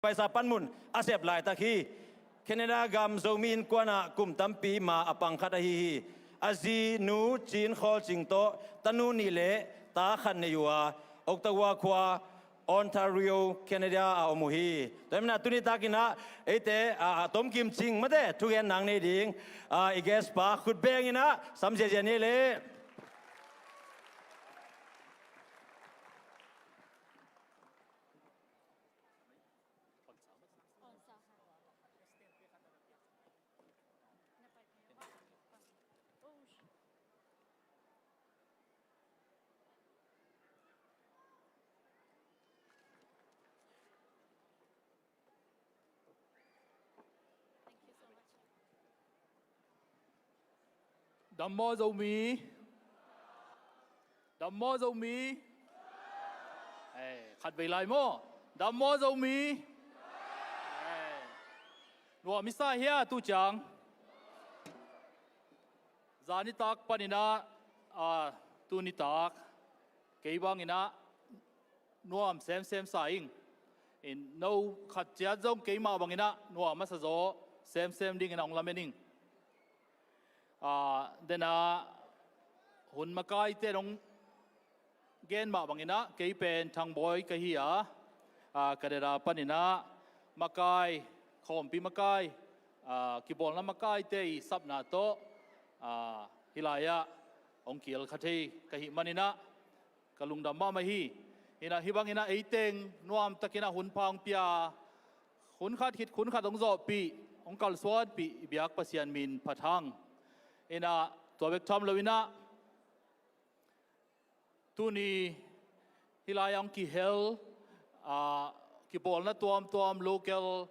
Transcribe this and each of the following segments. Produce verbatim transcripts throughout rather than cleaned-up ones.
Paisa panmun a sep laitak hi. Canada gam Zomi Innkuan ah kum tampi ma a pang khat ahi hi. A zi Nu Cin Khawl Cing tawh tanu nih le ta khat nei uh a, Ottawa khua, Ontario, Canada ah om uh hi. Tua hi manin ah tuni takin ah eite, ah, tomkim cing mate thugen nang nei ding, ah, i guest pa khut beng in ah sam ziazia ni le. Dam maw Zomi? Dam maw Zomi? Eh, khat vei lai maw? Dam maw Zomi? Eh, nuam i sa hia tu ciang? Zan nitak panin ah, ah, tu nitak kei bangin ah nuam semsem sa ing. In no khat ciat zong keimah bangin ah nuam a sa zaw semsem dingin ah hong lamen ing. Ah, den ah hun makaite hong gen mah bangin ah kei pen Thangbawi ka hi a, ah, Canada panin ah makai, khawmpi makai, ah, kibawlna makaite i sapna tawh, ah, hih lai-ah hong kihel kha thei ka hih manin ah ka lungdam mahmah hi. In ah hih bangin ah ei teng nuamtakin ah hun pha hong pia, hun khat khit hun khat hong zawhpih, hong kalsuanpih i biak Pasian min phat hang. In ah tua bek tham loin ah tuni hih lai-ah hong kihel, ah, kipawlna tuamtuam, local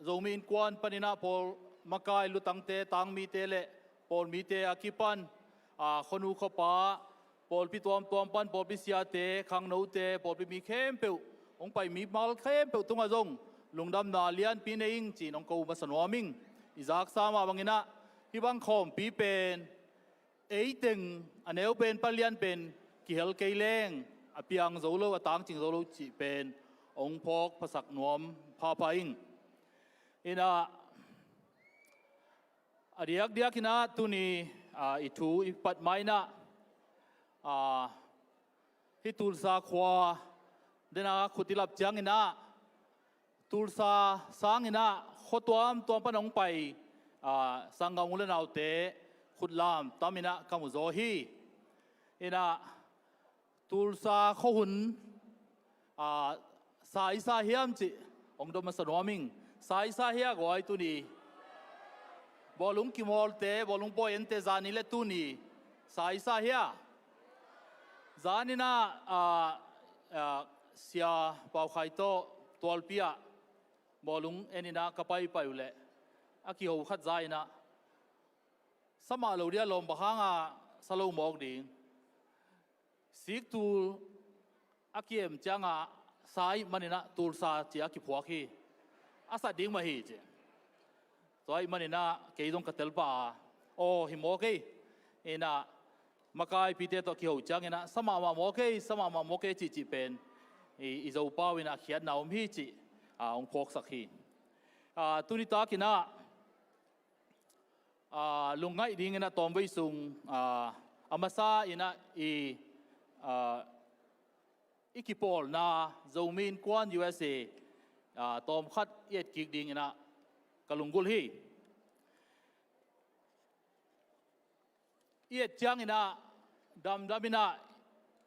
Zomi Innkuan panin ah pawl makai, lutangte, tangmite le pawlmite a kipan, ah, khuanu khuapa, pawlpi tuamtuam pan, pawlpi siate, khangnote, pawlpi mi khempeuh, hong pai mimal khempeuh tungah zong lungdamna lianpi nei ing ci-in hong ko masa nuam ing. I zaksa mah bangin ah hih bang khawmpi pen ei teng a neu pen, palian pen kihel kei leng a piang zo lo, a tangcing zo lo cih pen hong phawk phasak nuam phapha ing. In ah a diakdiakin ah tuni, ah, i thu i pat ma-in ah, ah, hih Tulsa khua den ah khut i lap ciangin ah Tulsa sangin ah khua tuamtuam pan hong pai, ah, sanggam u le naute khut lam tam in ah ka mu zaw hi. In ah Tulsa khua hun, ah, sa i sa hiam cih hong dot masa nuam ing. Sa i sa hia guai tuni? Bawlung kimawlte, bawlung bawi ente zani le tuni sa i sa hia? Zanin ah, ah, ah, Sia Pau Khai tawh tualpi ah bawlung en in ah ka paipai uh leh a kiho khat za in ah sa mah lo dia lawm bang hanga sa lo mawk ding. Siktul a kiem ciangah sa ahih manin ah Tulsa ci-a kiphuak hi. A sat ding mah hi ci. Tua ahih manin ah kei zong ka tel pah a, aw, hi mawk ei. In ah makaipite tawh kiho ciangin ah sa mahmah mawk ei, sa mahmah mawk ei cihcih pen i, i Zopau in ah khiatna om hi cih, ah, hong phawksak hi. Ah, tuni takin ah, ah, lungngaih dingin ah tawmvei sung, ah, a masa in ah i, ah, i kipawlna Zomi Innkuan U S A, ah, tawmkhat i etkik dingin ah ka lunggulh hi. I et ciangin ah damdam in ah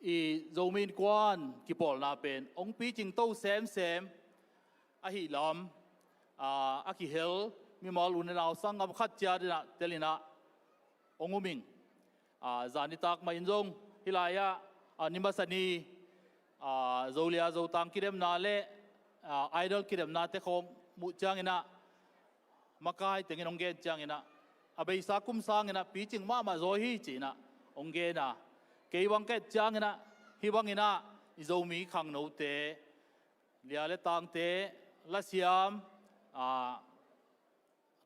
i Zomi Innkuan kipawlna pen hong picing to semsem ahih lam, ah, a kihel mimal u le nau sanggam khat ciat in ah tel in ah hong um ing. Ah, zan nitak mah in zong hih lai-ah, ah, ni masa ni, ah, Zolia Zotang kidemna le, ah, Idol kidemnate khawng muh ciangin ah makai tengin hong gen ciangin ah a beisa kum sangin ah picing mahmah zaw hi ci-in ah hong gen a, kei bang ka et ciangin ah hih bangin ah i Zomi khangnote, lia le tangte, lasiam, ah,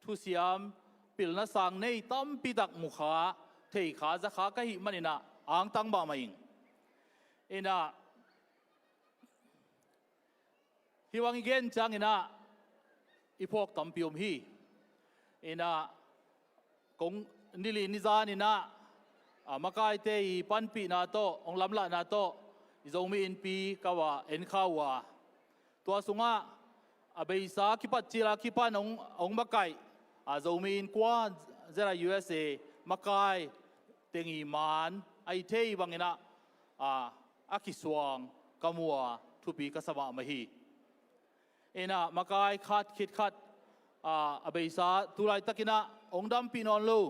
thusiam, pilna sang nei tampi tak mu kha, thei kha, za kha ka hih manin ah angtang mahmah ing. In ah Hih bang i gen ciangin ah i phawk tampi om hi. In ah kong nili nizan in ah, a, makaite i panpihna tawh, hong lamlahna tawh i Zomi Innpi ka va en kha uh a, tua sungah a beisa kipat cil a kipan hong, hong makaih, a, Zomi Innkuan Z R U S A makai teng i man a i thei bangin ah, a, a kisuang ka mu a, thupi ka sa mahmah hi. In ah makai khat khit khat, a, a beisa tu laitakin ah hong dampih nawn lo,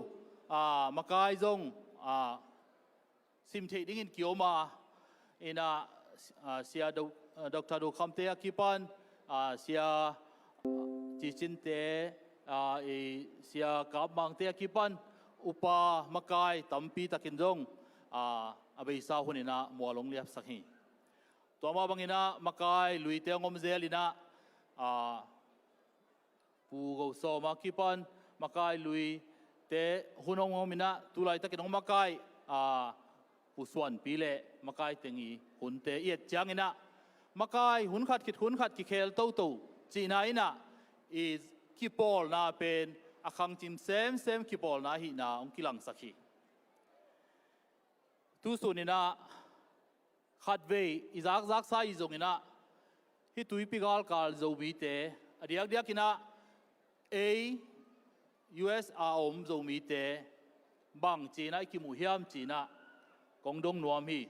a, makai zong, a, sim theih dingin kiom a, in ah, a, Sia Do, a, Doctor Do Kham te a kipan, a, Sia, a, Ci Cin te, a, i Sia Kap Mang te a kipan upa makai tampi takin zong, a, a beisa hun in ah mual hong liapsak hi. Tua mah bangin ah makai luite hong om zel in ah, a, Pu Go Sawm a kipan makai luite hun hong om in ah, tu laitakin hong makaih, a, Pu Suan Pi le makai teng i hunte i et ciangin ah, makai hun khat khit hun khat kikhel toto cihna in ah i kipawlna pen a khangcim semsem kipawlna ahihna hong kilangsak hi. Tu sun in ah khatvei i zakzaksa i zongin ah, hih tuipi galkal Zomite, a diakdiakin ah ei U S a om Zomite bangci in ah i kimuh hiam ci in ah kong dong nuam hi.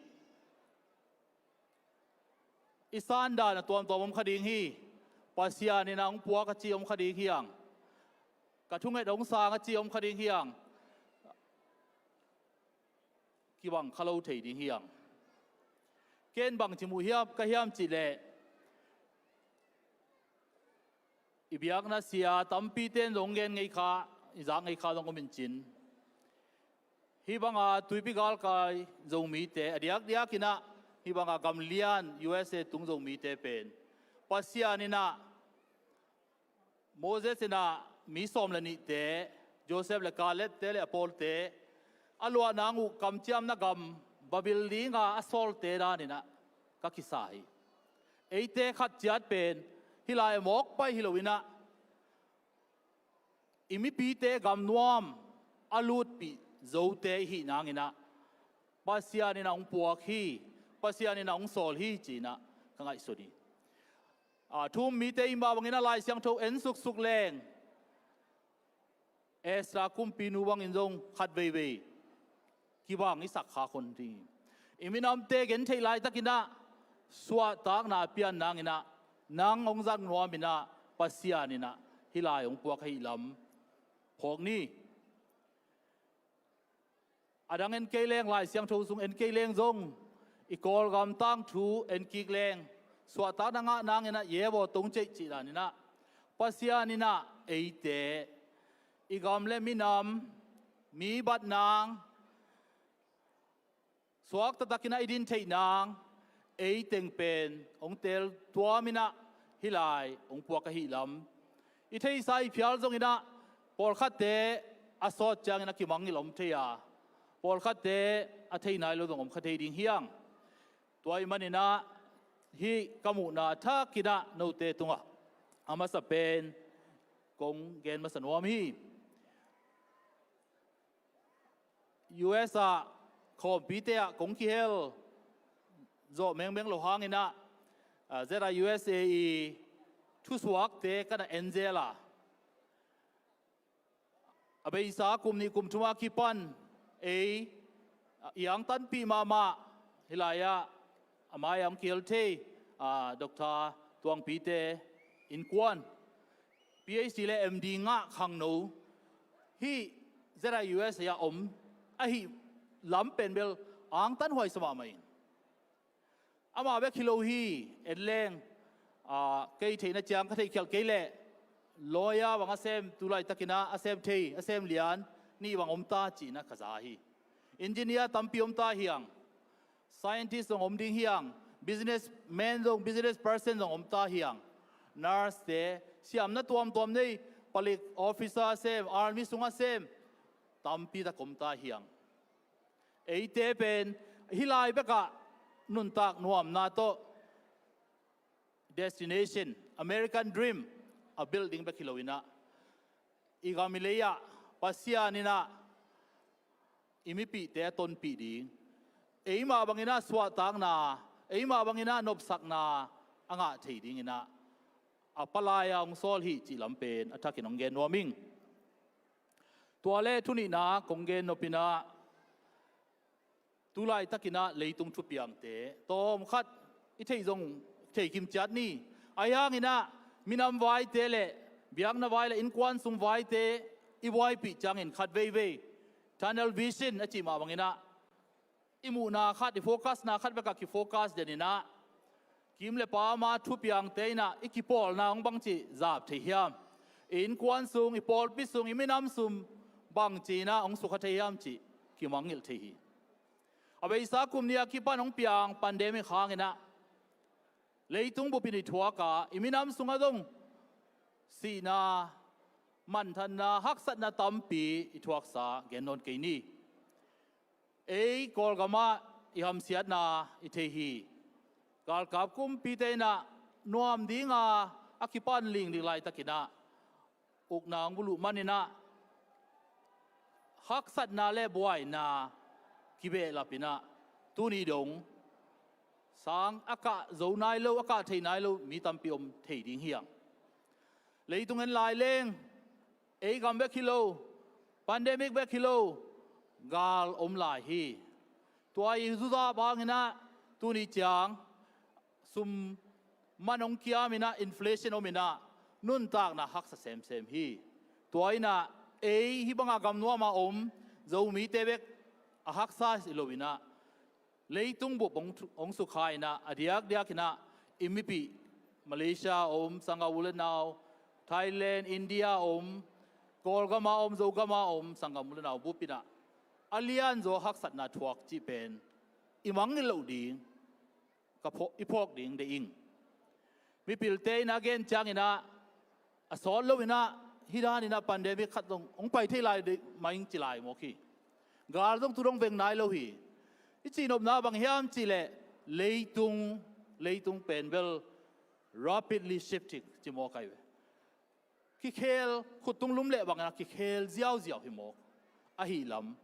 I sandan a tuamtuam om kha ding hi. Pasian in ah hong puak a ci om kha ding hi hang. Ka thunget hong sang a ci om kha ding hi hang. Kibang kha lo thei ding hi hang. Ken bangci muh hiam ka hiam cih leh, i biakna sia tampite in zong gen ngei kha, i zak ngei kha zong om in cin. Hih banga tuipi galkal Zomite, a diakdiakin ah hih banga gamlian U S A tung Zomite pen Pasian in ah Moses in ah mi sawm le nihte, Joseph le Caleb te le a pawlte a luah nang uh kamciamna gam va vil dinga a sawlte dan in ah ka kisa hi. Eite khat ciat pen hih lai a mawk pai hi lo in ah, i mipite gamnuam a lutpih zote i hih nangin ah Pasian in ah hong puak hi, Pasian in ah hong sawl hi ci in ah ka ngaihsun hi. A, thu um mite i mah bangin ah Lai Siangtho en suksuk leng Esther kumpinu bangin zong khat veivei kibang i sak khak hun ding hi. I minamte gentheih laitakin ah suahtakna a pian nangin ah nang hong zang nuam in ah Pasian in ah hih lai hong puak ahih lam phawk ni. A dang en kei leng, Lai Siangtho sung en kei leng zong i Kawlgam tangthu en kik leng suahtakna ngah nangin ah yebaw tong ceih cih dan in ah Pasian in ah eite i gam le minam, mi bat nang, suak taktakin ah i din theih nang, ei teng pen hong tel tuam in ah hih lai hong puak ahih lam i theihsa i phial zongin ah pawlkhatte a sawt ciangin a kimangngilh om thei a, pawlkhatte a thei nai lo zong om kha thei ding hi hang. Tua ahih manin ah hih ka muhna thakin ah note tungah a masa pen kong gen masa nuam hi. U S ah khawmpite ah kong kihel zawh mengmeng lo hangin ah, ah, Z R U S A i thusuakte ka na en zel a, a beisa kum nih kum thum a kipan ei, ah, i angtanpih mahmah, hih lai-ah a mai-ah hong kihel thei, ah, Doctor Tuangpite innkuan, P H D le M D ngah khangno hih Z R U S A ah om ahih lam pen bel angtan huai sa mahmah in, amah bek hi lo hi. En leng, ah, kei theihna ciang ka theihkhialh kei leh lawyer bang a sem, tu laitakin ah a sem thei, a sem lian nih bang om ta cihna ka za hi. Engineer tampi om ta hi hang. Scientist zong om ding hi hang, businessman zong, business person zong om ta hi hang. Nurse te, siamna tuamtuam nei, public officer sem, army sungah sem, tampi tak om ta hi hang. Eite pen hih lai bekah nuntak nuamna tawh, destination, American dream a build ding bek hi lo in ah, i gam i lei ah Pasian in ah i mipihte a tonpih ding, eimah bangin ah suahtakna, eimah bangin ah nopsakna a ngah thei dingin ah a palai-a hong sawl hi cih lam pen a thakin hong gen nuam ing. Tua le thunihna kong gen nop in ah, tu laitakin ah leitung thupiangte tawmkhat i theih zong theikim ciat ni. Ahi hangin ah minam vaite le biakna vai le innkuan sung vaite i buaipih ciangin khat veivei tunnel vision a cih mah bangin ah i muhna khat, i focusna khat bekah kifocus den in ah, kim le pam a thupiangte in ah i kipawlna hong bangci zap thei hiam? I innkuan sung, i pawlpi sung, i minam sung bangci in ah hong sukha thei hiam cih kimangngilh thei hi. A beisa kum nih a kipan hong piang pandemic hangin ah leitung bupin i thuak a, i minam sungah zong sihna, manthanna, haksatna tampi i thuaksa gen nawn kei ni. Ei Kawlgamah i hamsiatna i thei hi. Galkap kumpite in ah nuam dinga a kipan lingdik laitakin ah ukna hong buluh manin ah haksatna le buaina kibehlap in ah tuni dong sang a kah zo nai lo, a kah thei nai lo mi tampi om thei ding hi hang. Leitung en lai leng ei gam bek hi lo, pandemic bek hi lo, gal om lai hi. Tua i zuzap hangin ah tuni ciang sum man hong kiam in ah, inflation om in ah, nuntakna haksa semsem hi. Tua in ah ei hih banga gam nuam a om Zomite bek a haksa hi lo in ah, leitung bup hong thu-, hong sukha in ah, a diakdiak in ah i mipih Malaysia a om sanggam u le nau, Thailand, India a om, Kawlgam a om, Zogam a om sanggam u le nau bup in ah a lianzaw haksatna thuak cih pen i mangngilh loh ding, ka phaw-, i phawk ding deih ing. Mipilte in a gen ciangin ah a sawt lo in ah hih dan in ah pandemic khat zong hong pai thei lai deih mah ing ci lai mawk hi. Gal zong tu dong veng nai lo hi. I cihnopna bang hiam cih leh leitung, leitung pen bel rapidly shifting ci mawk ahi ve. Kikhel, khuttung lum leh bangin ah kikhel ziauziau hi mawk. Ahi lam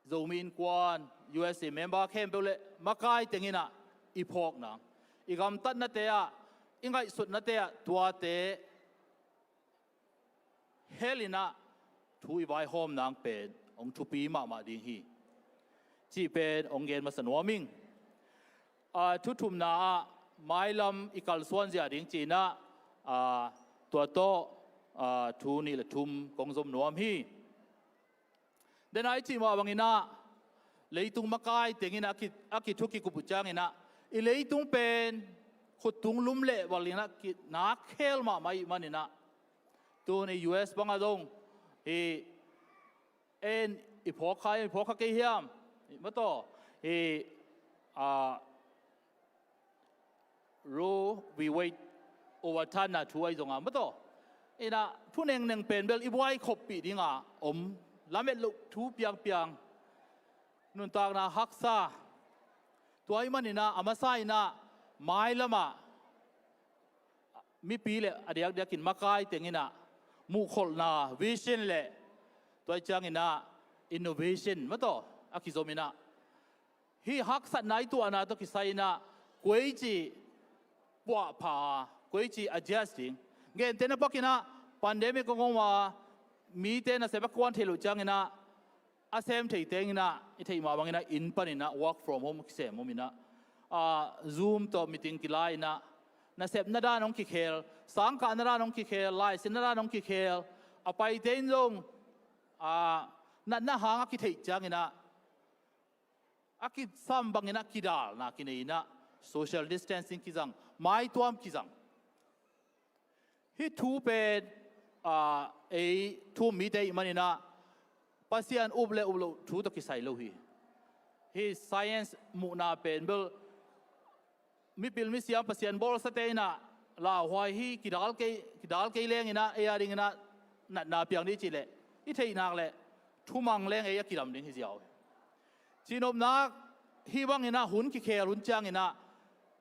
Zomi Innkuan, U S A member khempeuh le makai teng in ah i phawk nang, i gamtatnate ah, i ngaihsutnate ah tuate hel in ah thu i vaihawm nang pen hong thupi mahmah ding hi cih pen hong gen masa nuam ing. A, thu thumna ah mailam i kalsuan zia ding ci in ah, a, tua tawh, a, thu nih le thum kong zom nuam hi. Dena i cih mah bangin ah leitung makai teng in ah a ki, a kithu kikup uh ciangin ah i leitung pen khuttung lum leh bal in ah ki, nak khel mahmah ih manin ah, tuni U S bangah zong hi, en i phawk kha, i phawk kha kei hiam? Mataw, hi, a, Roe v Wade overturn na thu ahi zonga mataw, in ah thu nengneng pen bel i buai khoppih dinga om, lamet loh thu piangpiang, nuntakna haksa. Tua ih manin ah a masa in ah mailamah mipi le a diakdiakin makai teng in ah muhkholhna, vision le tua ih ciangin ah innovation mataw a kizom in ah, hih haksatna i tuahna tawh kisai in ah koici puahpha a, koici adjust ding. Gentehna pakin ah pandemic a ngom a, mite nasep a kuan theih loh ciangin ah a sem thei teng in ah i theih mah bangin ah inn panin ah work from home kisem om in ah, a, Zoom tawh meeting kila in ah nasepna dan hong kikhel, sangkahna dan hong kikhel, laisinna dan hong kikhel, a paite in zong, a, natna hang a kitheih ciangin ah a kisam bangin ah kidalna kinei in ah social distancing kizang, maituam kizang. Hih thu pen, a, ei thu-um mite ih manin ah Pasian up le up loh thu tawh kisai lo hi. Hih science muhna pen bel mipil misiam Pasian bawlsate in ah lauhuai hi, kidal kei, kidal kei leng in ah ei a ding in ah natna piang dih cih leh i theih nak leh thumang leng ei a kidam ding hi ziau hi. Cihnopna hih bangin ah hun kikhel hun ciangin ah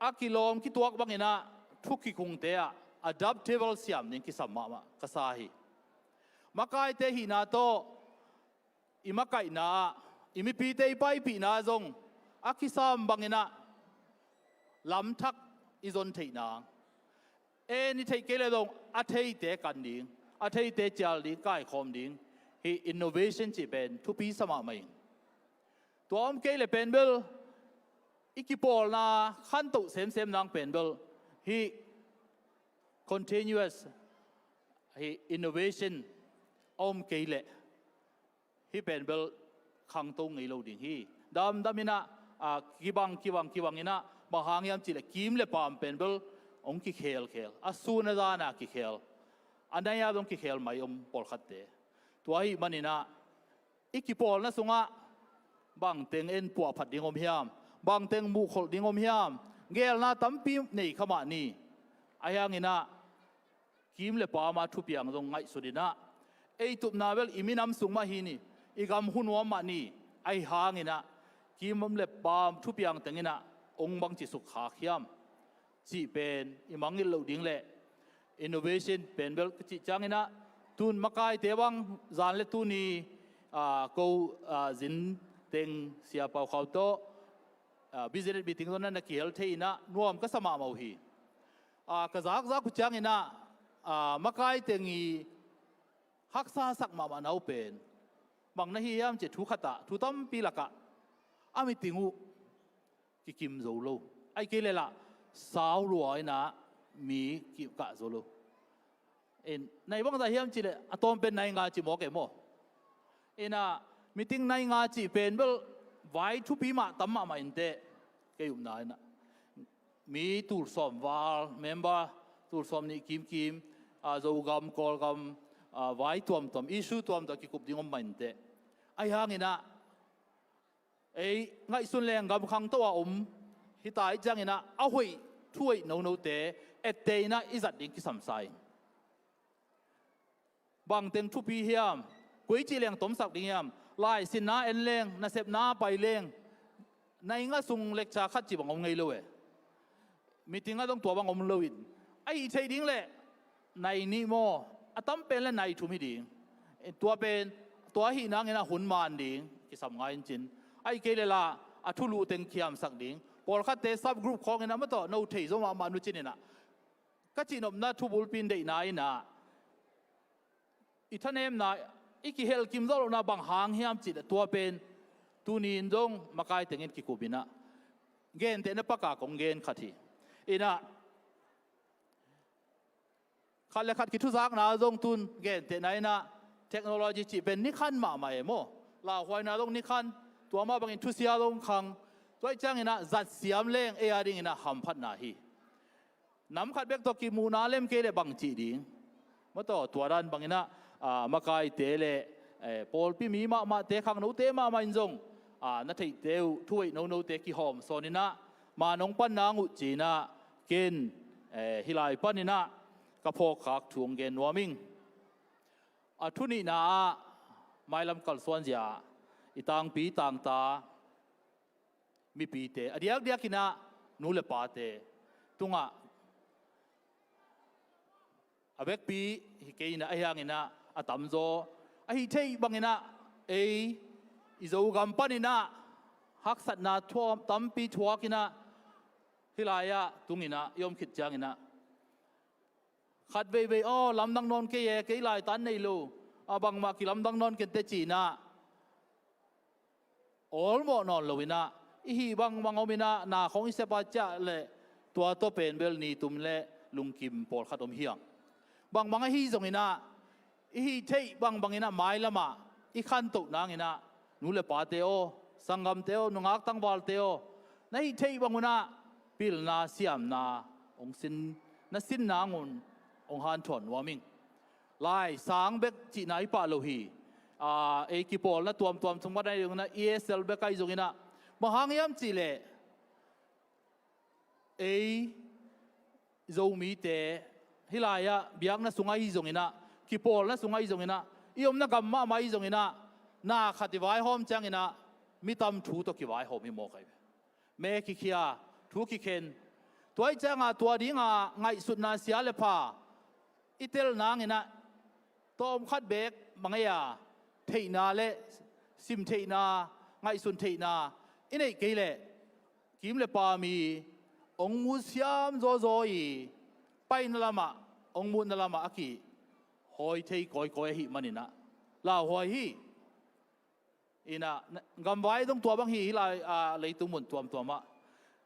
a kilawm kituak bangin ah thu kikungte ah adaptable siam ding kisam mahmah ka sa hi. Makaite hihna tawh i makaihna ah i mipite i paipihna zong a kisam bangin ah lamthak i zon theihna, en i theih kei le zong a theite kan ding, a theite cial ding, kaikhawm ding, hih innovation cih pen thupi sa mahmah ing. Tua om kei le pen bel i kipawlna khantoh semsem nang pen bel hih continuous hih innovation a om kei le hih pen bel khangto ngei lo ding hi. Damdam in ah, a, kibang, kibang, kibang in ah, bang hang hiam cih leh kim le paam pen bel hong kikhelkhel, a sun a zan a kikhel, a nai a zong kikhel mai om pawlkhatte. Tua ahih manin ah i kipawlna sungah bangteng en puahphat ding om hiam, bangteng muhkholh ding om hiam, geelna tampi nei kha mah ni. Ahi hangin ah kim le paam a thupiang zong ngaihsun in ah, ei tupna bel i minam sung mah hi ni, i gam hun nuam mah ni. Ahi hangin ah kim le paam thupiang teng in ah hong bangci sukkhak hiam cih pen i mangngilh loh ding le innovation pen bel ka cih ciangin ah, tun makaite bang zan le tuni, a, ko, a, zin teng Sia Pau Khau tawh, a, business meeting tawh na na kihel thei in ah nuam ka sa mahmah uh hi. A, ka zakzak uh ciangin ah, a, makai teng i haksa sak mahmah na uh pen bang na hi hiam cih thu khat ah, thu tampi lakah a meeting uh kikim zo lo. Ahi kei le lah sau lua in ah mi kikah zo lo. In, nai bangzah hiam cih leh a tawm pen nai nga ci mawk e maw? In ah, meeting nai nga cih pen bel vai thupi mah tam mahmah inteh, kei upna in ah. Mi tul sawm val, member tul sawm nih kimkim, a, Zogam, Kawlgam, a, vai tuamtuam, issue tuamtuam kikup ding om mah inteh. Ahi hangin ah ei ngaihsun leng gam khangto a om hi ta ih ciangin ah, a hoih, thu hoih nonote etteh in ah i zat ding kisam sa ing. Bangteng thupi hiam, koi cih leng tomsak ding hiam, laisinna en leng, nasepna pai leng, nai nga sung lecture khat cih bang om ngei lo e. Meeting ah zong tua bang om lo in, a hih theih ding leh nai nih maw, a tam pen le nai thum hi ding. Tua pen, tua ahih nangin ah hun man ding kisam ngai in cin. Ahi kei le lah a thulu teng khiamsak ding, pawlkhatte subgroup khawngin ah maw tawh no thei zo mahmah nu cin in ah, ka cihnopna thubulpi in deihna in ah, i thanemna, i kihelkim zawh lohna bang hang hiam cih leh tua pen tuni in zong makai tengin kikup in ah, gentehna pak a kong gen khat hi. In ah, khat le khat kithuzakna zong tun gentehna in ah, technology cih pen nikhan mahmah e maw? Lauhuaina zong nikhan, tua mah bangin thusia zong khang. Tua ih ciangin ah zatsiam leng ei a dingin ah hamphatna hi. Nam khat bek tawh kimuhna lem kei le bang cih ding. Maw tawh, tua dan bangin ah, a, makaite le, eh, pawlpi mi mahmahte, khangnote mahmah in zong, a, na theihte uh, thu hoih nonote kihawm sawn in ah, ma nong pan nang uh ci-in ah, ken, eh, hih lai panin ah ka phawkkhak thu hong gen nuam ing. A thu nihna ah, mailam kalsuanzia i tangpi tangta mipite, a diakdiakin ah nu le pate tungah, a vekpi hi kei in ah, ahi hangin ah a tamzaw, a hih theih bangin ah ei i Zogam panin ah haksatna thuam, tampi thuakin ah, hih lai-ah tungin ah i om khit ciangin ah, khat veivei, aw, lamdang nawn kei e, kei laitan nei lo, a, bangmah kilamdang nawn kei inteh ci-in ah awlmawh nawn lo in ah, i hih bangbang om in ah, na khawng i sep a ciah leh tua tawh pen bel nitum le lungkim pawlkhat om hi hang. Bangbang ahi zongin ah, i hih theih bangbangin ah mailam ah i khantoh nangin ah, nu le pate aw, sanggamte aw, nungak tangvalte aw, na hih theih bang un ah pilna siamna hong sin, na sin nang un hong hanthawn nuam ing. Lai sang bek cihna hi pah lo hi. A, ei kipawlna tuamtuam sung pan ahi zongin ah, E S L bek ahi zongin ah, bang hang hiam cih leh ei Zomite hih lai-ah biakna sung ahi zongin ah, kipawlna sung ahi zongin ah, i omna gam mahmah ahi zongin ah, na khat i vaihawm ciangin ah mi tam thu tawh kivaihawm hi mawk ahi ve. Me kikhia, thu kikhen, Tua ih cianga tua dinga ngaihsutna sia le pha i tel nanginah tawmkhat beek bang ei a theihna le sim theihna, ngaihsun theihna i neih kei leh kim le pam i hong mutsiam zawzaw i paina lamah, hong mutna lamah a kihawi thei kawikawi ahih maninah lauhuai hi. Inah gamvai zong tua bang hi, hih lai, ah, leitung mun tuamtuamah.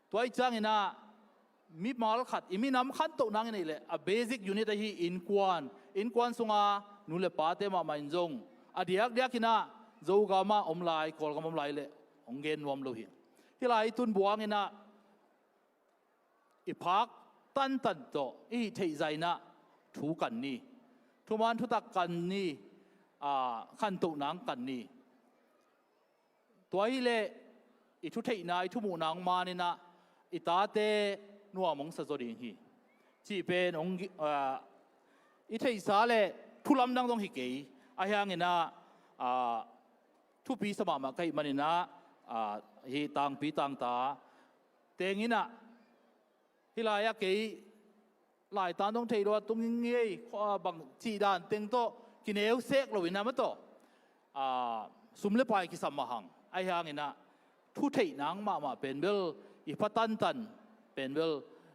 Tua ih cianginah mimal khat i minam khantoh nang i neih leh a basic unit ahi innkuan, innkuan sunga nu le pate mahmah in zong a diakdiakinah Zogam ah om lai, Kawlgam om lai leh hong gen nuam lo hi. Hih lai i tun buanginah i phak tantan tawh i hih theih zainah thu kan ni, thuman thutak kan ni, ah, khantoh nang kan ni. Tua hileh i thutheihna, i thumuhna hong maninah i tate nuam hong sa zaw ding hi cih pen hong, ah, i theihsa le thu lamdang zong hi kei. Ahi hanginah, ah, thupi sa mahmah ka hih maninah, ah, hih tangpi tangta tenginah hih lai-ah kei laitan dong thei lo a tung ngei khua bang cih dan teng tawh kineu sek loin a ma tawh, ah, sum le pai kisam mah hang. Ahi hanginah thu theih nang mahmah pen bel i pha tantan pen bel,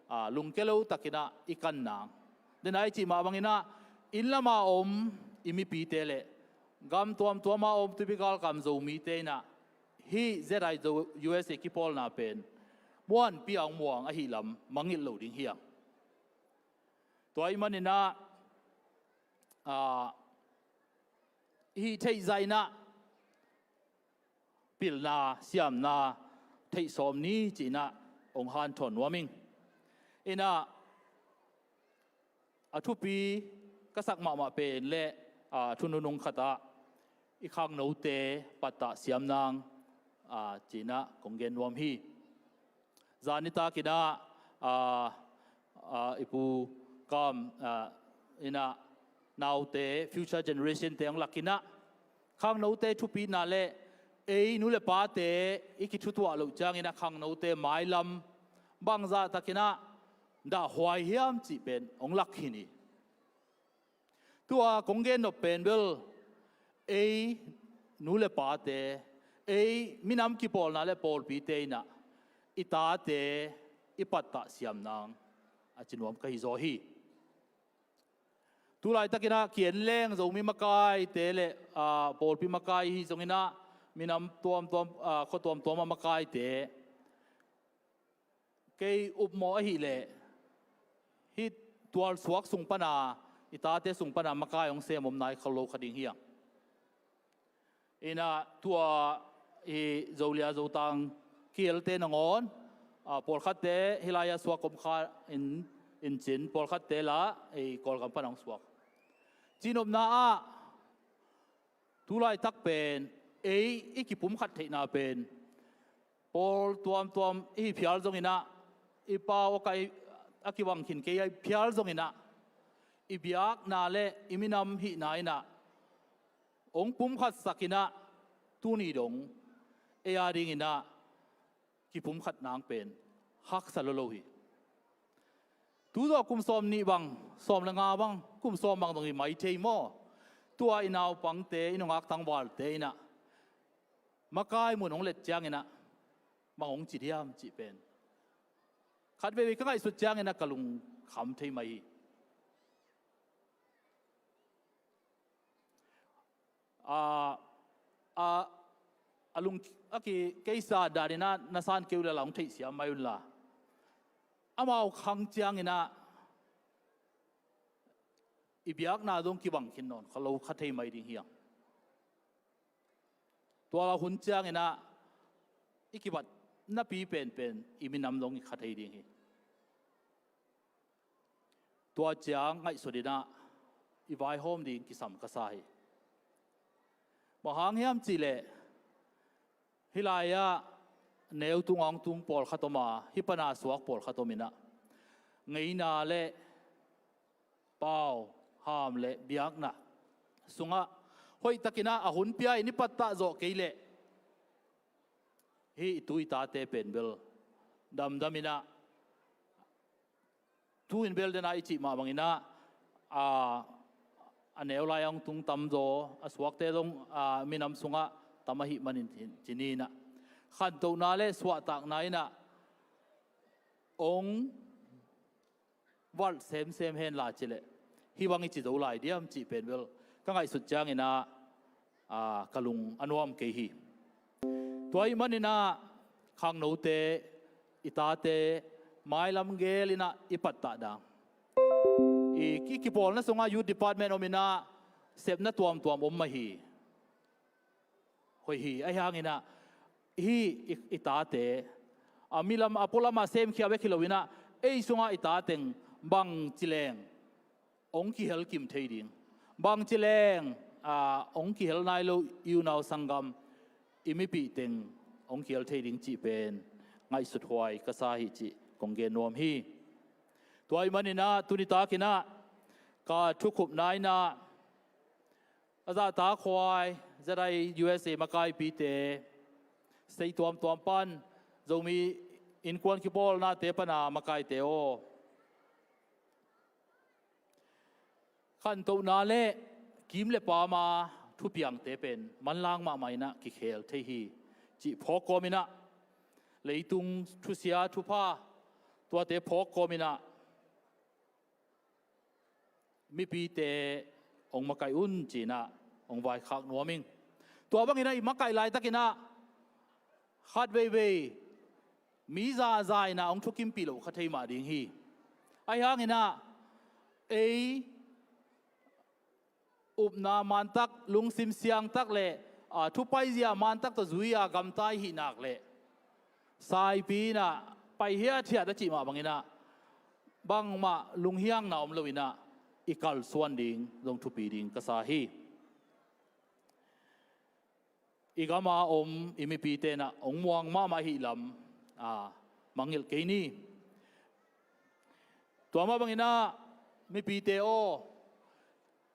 ah, lungke lo takinah i kan nang. Denai cih mah banginah inn lama om i mipite le gam tuamtuama om tuipi galkam Zomite inah hih Z I U S A kipawlna pen muanpi a hong muang ahih lam mangngilh lo ding hiam? Tua ih maninah, ah, hih theih zainah pilna, siamna theih sawm ni cinah hong hanthawn nuam ing. Inah a thupi ka sak mahmah pen le, ah, thu nunung khatah i khangnote pattah siam nang, ah, cinah kong gen nuam hi. Zan nitakinah, ah, ah, i pu Kam, ah, inah naute, future generation te hong lakinah khangnote thupina le ei nu le pate i kithutuah loh cianginah khangnote mailam bangzah takinah dahhuai hiam cih pen hong lak khin hi. Tua kong gen nop pen bel ei nu le pate, ei minam kipawlna le pawlpite inah i tate i pattah siam nang a ci nuam ka hi zaw hi. Tulaitakinah kian leng Zomi makaite le, ah, pawlpi makai hi zonginah minam tuamtuam, ah, khua tuamtuam a makaite kei upmawh ahileh hih tualsuak sung pana, i tate sung pana makai hong sem om nai kha lo kha ding hiam? Inah tua i Zolia Zotang kialte nangawn, ah, pawlkhatte hih lai-ah suak om kha in, in cin, pawlkhatte lah ei Kawlgam pana hong suak. Cinopna ah tulaitak pen ei i kipumkhat theihna pen pawl tuamtuam i hi phial zonginah, i pau a kai, a kibang khin kei a hi phial zonginah, i biakna le i minam hihna inah hong pumkhatsakinah tuni dong ei a dinginah kipumkhat nang pen haksa lolo hi. Tuzawh kum sawm nih bang, sawm le nga bang, kum sawm bang dong hi mai thei maw? Tua i naupangte, i nungak tangvalte inah makai mun hong let cianginah bang hong ci diam cih pen khat veivei ka ngaihsut cianginah ka lungkham thei mai hi. A, a, a lung a ki keisa daninah na san keu le la hong theihsiam mai unla, amau khang cianginah i biakna dong kibang khin nawn kha lo kha thei mai ding hiam? Tua la hun cianginah i kibat napi penpen i minam dong i kha thei ding hi. Tua ciang ngaihsutinah i vaihawm ding kisam ka sa hi. Bang hang hiam cihleh hih lai-ah neu tung a hong tung pawlkhat om a, hih pana suak pawlkhat om inah ngeina le pau, ham le biakna sungah hoihtakinah a hun pia in i pattah zawh kei leh hih i tu i tate pen bel damdaminah Tu-in bel dena i cih mah bangin ah, a, a neu lai a hong tung tamzaw, a suakte zong, a, minam sungah tam ahih manin ci, ci ni in ah, khantohna le suahtakna in ah hong valh semsem henla ci leh, hih bang i ci zo lai diam cih pen bel ka ngaihsut ciangin ah, a, ka lung a nuam kei hi. Tua ahih manin ah khangnote, i tate, mailam gel in ah i pattah dan, i, i kipawlna sungah youth department om in ah, sepna tuamtuam om mah hi. Hoih hi, ahi hangin ah hih i, i tate, a, milam a pualam a semkhia bek hi lo in ah, ei sungah i ta teng bangci leng hong kihel kim thei ding, bangci leng, a, hong kihel nai lo i unau sanggam, i mipih teng hong kihel thei ding cih pen ngaihsut huai ka sa hi cih kong gen nuam hi. Tua ahih manin ah tuni takin ah ka thukhupna in ah, a zahtakhuai, ZI USA makaipite, state tuamtuam pan, Zomi innkuan kipawlnate pana makaite aw, khantohna le kim le pam a thupiangte pen manlang mahmah in ah kikhel thei hi cih phawk kawmin ah, leitung thusia thupha tuate phawk kawmin ah, mipite hong makaih un ci in ah hong vaikhak nuam ing. Tua bangin ah i makaih laitakin ah khat veivei mi zaza in ah hong thukimpih loh kha thei mah ding hi. Ahi hangin ah ei upna mantak, lungsim siangtak le, a, thupaizia mantak tawh zui a gamta i hih nak leh, saipi in ah pai hiathiat a cih mah bangin ah, bangmah lunghiangna om lo in ah i kalsuan ding zong thupi ding ka sa hi. I gam a om i mipite in ah hong muang mahmah ahih lam, a, mangngilh kei ni. Tua mah bangin ah mipite aw,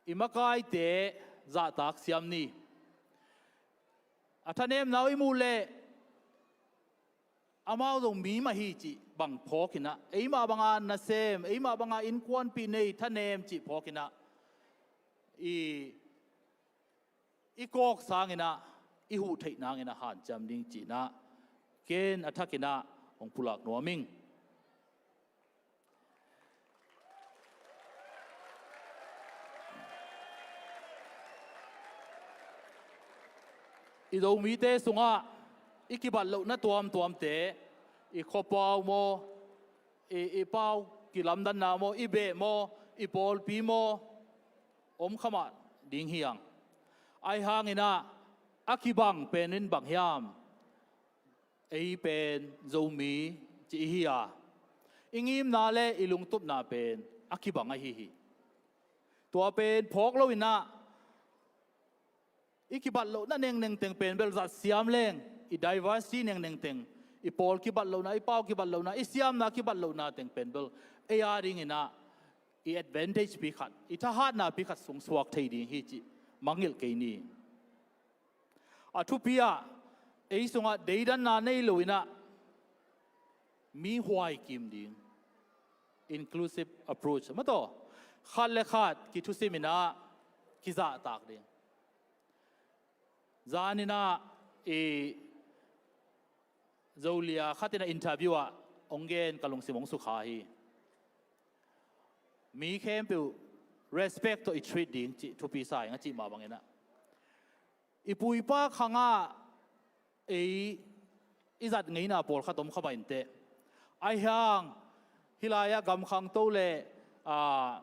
i makaite zahtak siam ni. A thanemna uh i muh leh, amau zong mi mah hi cih bang phawk in ah, eimah banga nasem, eimah banga innkuanpih nei, thanem cih phawk in ah, i, i kawk sangin ah i huh theih nangin ah hanciam ding cih in ah ken a thakin ah hong pulak nuam ing. I Zomite sungah i kibat lohna tuamtuamte, i khuapau maw, i, i pau kilamdanna maw, i beh maw, i pawlpi maw, om kha mah ding hi hang. Ahi hangin ah a kibang pen in bang hiam? Ei pen Zomi ci i hi a, i ngimna le i lungtupna pen a kibang ahi hi. Tua pen phawk lo in ah, i kibat lohna nengneng teng pen bel zat siam leng, i diversity nengneng teng, i pawl kibat lohna, i pau kibat lohna, i siamna kibat lohna teng pen bel ei a dingin ah i advantage pi khat, i thahatna pi khat sungsuak thei ding hi cih mangngilh kei ni. A thupi ah, ei sungah deidanna nei lo in ah mi huai kim ding, inclusive approach, maw taw, khat le khat kithusim in ah kizahtak ding. Zan in ah i Zolia khat in ah interview ah hong gen, ka lungsim hong sukha hi. Mi khempeuh respect tawh i treat ding cih thupi sa ing a cih mah bangin ah, i pu i pa khangah ei i zat ngeina pawlkhat om kha mah inteh. Ahi hang hih lai-ah gam khangto le, aa,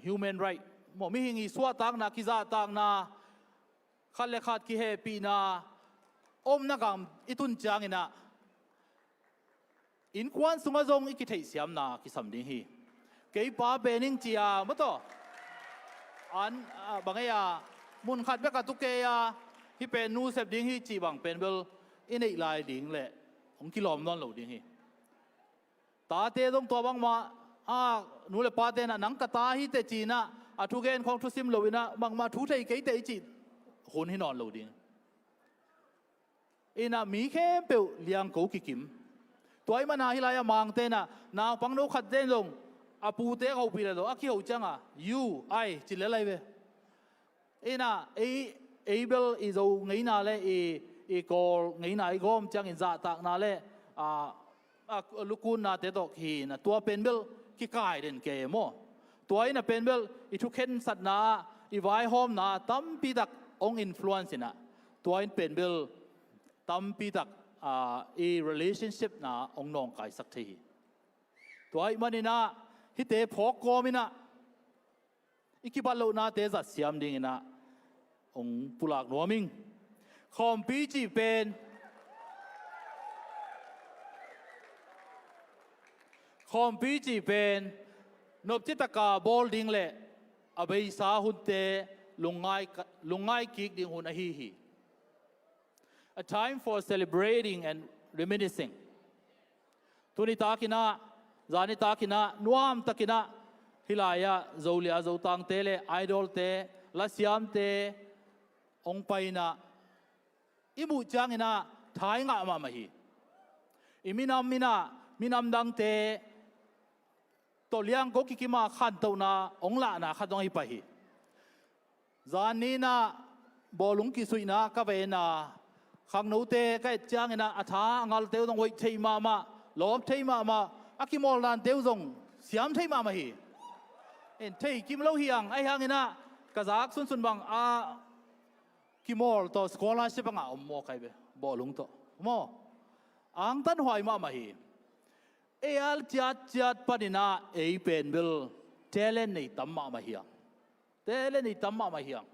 human right maw, mihing i suahtakna, kizahtakna, khat le khat kihehpihna omna gam i tun ciangin ah, innkuan sungah zong i kitheihsiamna kisam ding hi. Kei pa pen ing ci a, maw taw, an, a, bang ei a, mun khat bek a tu kei a, hih pen nu sep ding hi cih bang pen bel i neih lai ding le hong kilawm nawn lo ding hi. Tate zong tua bangmah, a, nu le pate in ah nang ka ta hi teh ci in ah, a thugen khawng thusim lo in ah, bangmah thu thei kei teh i cih hun hi nawn lo ding. In ah mi khempeuh liangko kikim. Tua ahih manin ah hih lai-ah Mangte in ah naupangno khat zen zong a pute hopih le lo a kiho cianga, you, I ci lel lai ve. Ina ei, ei bel i Zo ngeina le i, i Kawl ngeina i gawm ciangin zahtakna le a, a lukunnate tawh kihina, tua pen bel kikai den kei maw? Tua ina pen bel i thukhensatna ah, i vaihawmna ah tampitak hong influence ina, tua in pen bel tampitak a, i relationship na hong nawngkaisak thei hi. Tua ahih maninah hihte phawk kawminah i kibat lohnate zatsiam dinginah hong pulak nuam ing. Khawmpi cih pen, khawmpi cih pen nopci taka bawl ding le a beisa hunte lungngai, lungngai kik ding hun ahi hi. A time for celebrating and reminiscing. Tuni takinah, zani takinah, nuam takinah, hilai-ah Zolia Zotangte le idolte, lasiamte hong painah i muh cianginah thaingah mahmah hi. I minam inah minam dangte tawh liangko kikima khantohna hong lahna khat zong ahi pah hi. Zan ninah bawlung kisuihna ka vena, khangnote ka et cianginah a tha a ngalte uh zong hoih thei mahmah, lawp thei mahmah, a kimawl dante uh zong siam thei mahmah hi. In thei kim lo hiang, ahi hanginah ka zak sunsun bang a kimawl tawh scholarship a ngah om maw kai ve, bawlung tawh maw? Angtan huai mahmah hi. Ei a ciatciat paninah ei pen bel talent nei tam mahmah hiang. Talent nei tam mahmah hiang.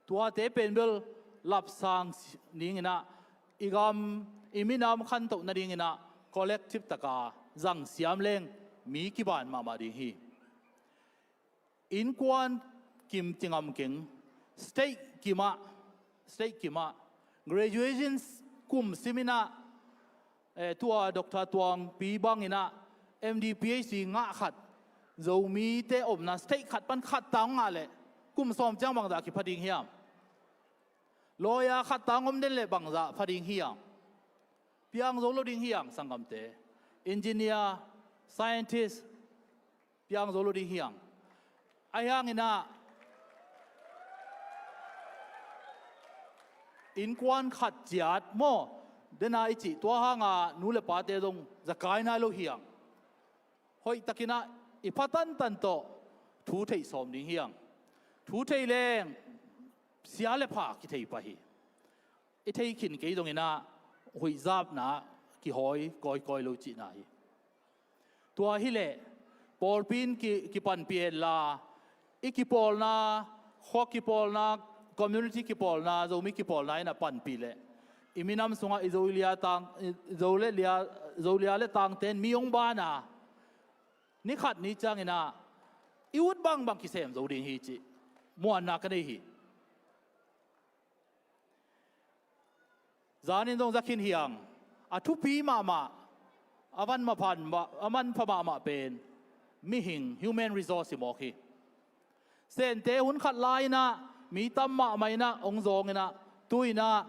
Tuate pen bel lapsang dinginah, i gam i minam khantoh nadinginah collective taka zang siam leng mi kiban mahmah ding hi. Innkuan kim ci ngam keng, state kimah, state kimah graduation kum siminah, eh, tua Doctor Tuangpi banginah M D, P H D ngah khat, Zomite omna state khat pan khat tang ngah leh kum sawm ciang bangzah kipha ding hiam? Lawyer khat tang om den leh bangzah pha ding hiam? Piang zo lo ding hiam, sanggamte? Engineer, scientist, piang zo lo ding hiang. Ahi hanginah innkuan khat ciat maw, dena i cih tua hanga nu le pate zong zakai nai lo hiang. Hoih takinah i pha tantan tawh thu theih sawm ding hiang. Thu thei leng sia le pha kithei pah hi. I thei khin kei zonginah huihzapna kihawi kawikawi lo cihna hi. Tua hileh pawlpi in ki, kipanpih henla, i kipawlna, khua kipawlna, community kipawlna, Zomi kipawlna in a panpih leh i minam sungah i Zolia tang, i Zo le lia, Zolia le tangte in mi hong bana, ni khat ni cianginah i ut bangbang kisem zo ding hi cih muanna ka nei hi. Zanin zong za khin hiang, a thupi mahmah, a van maphan, a manpha mahmah pen mihing, human resource hi mawk hi. Sente hun khat lai-inah mi tam mahmah inah hong zawnginah, tu-inah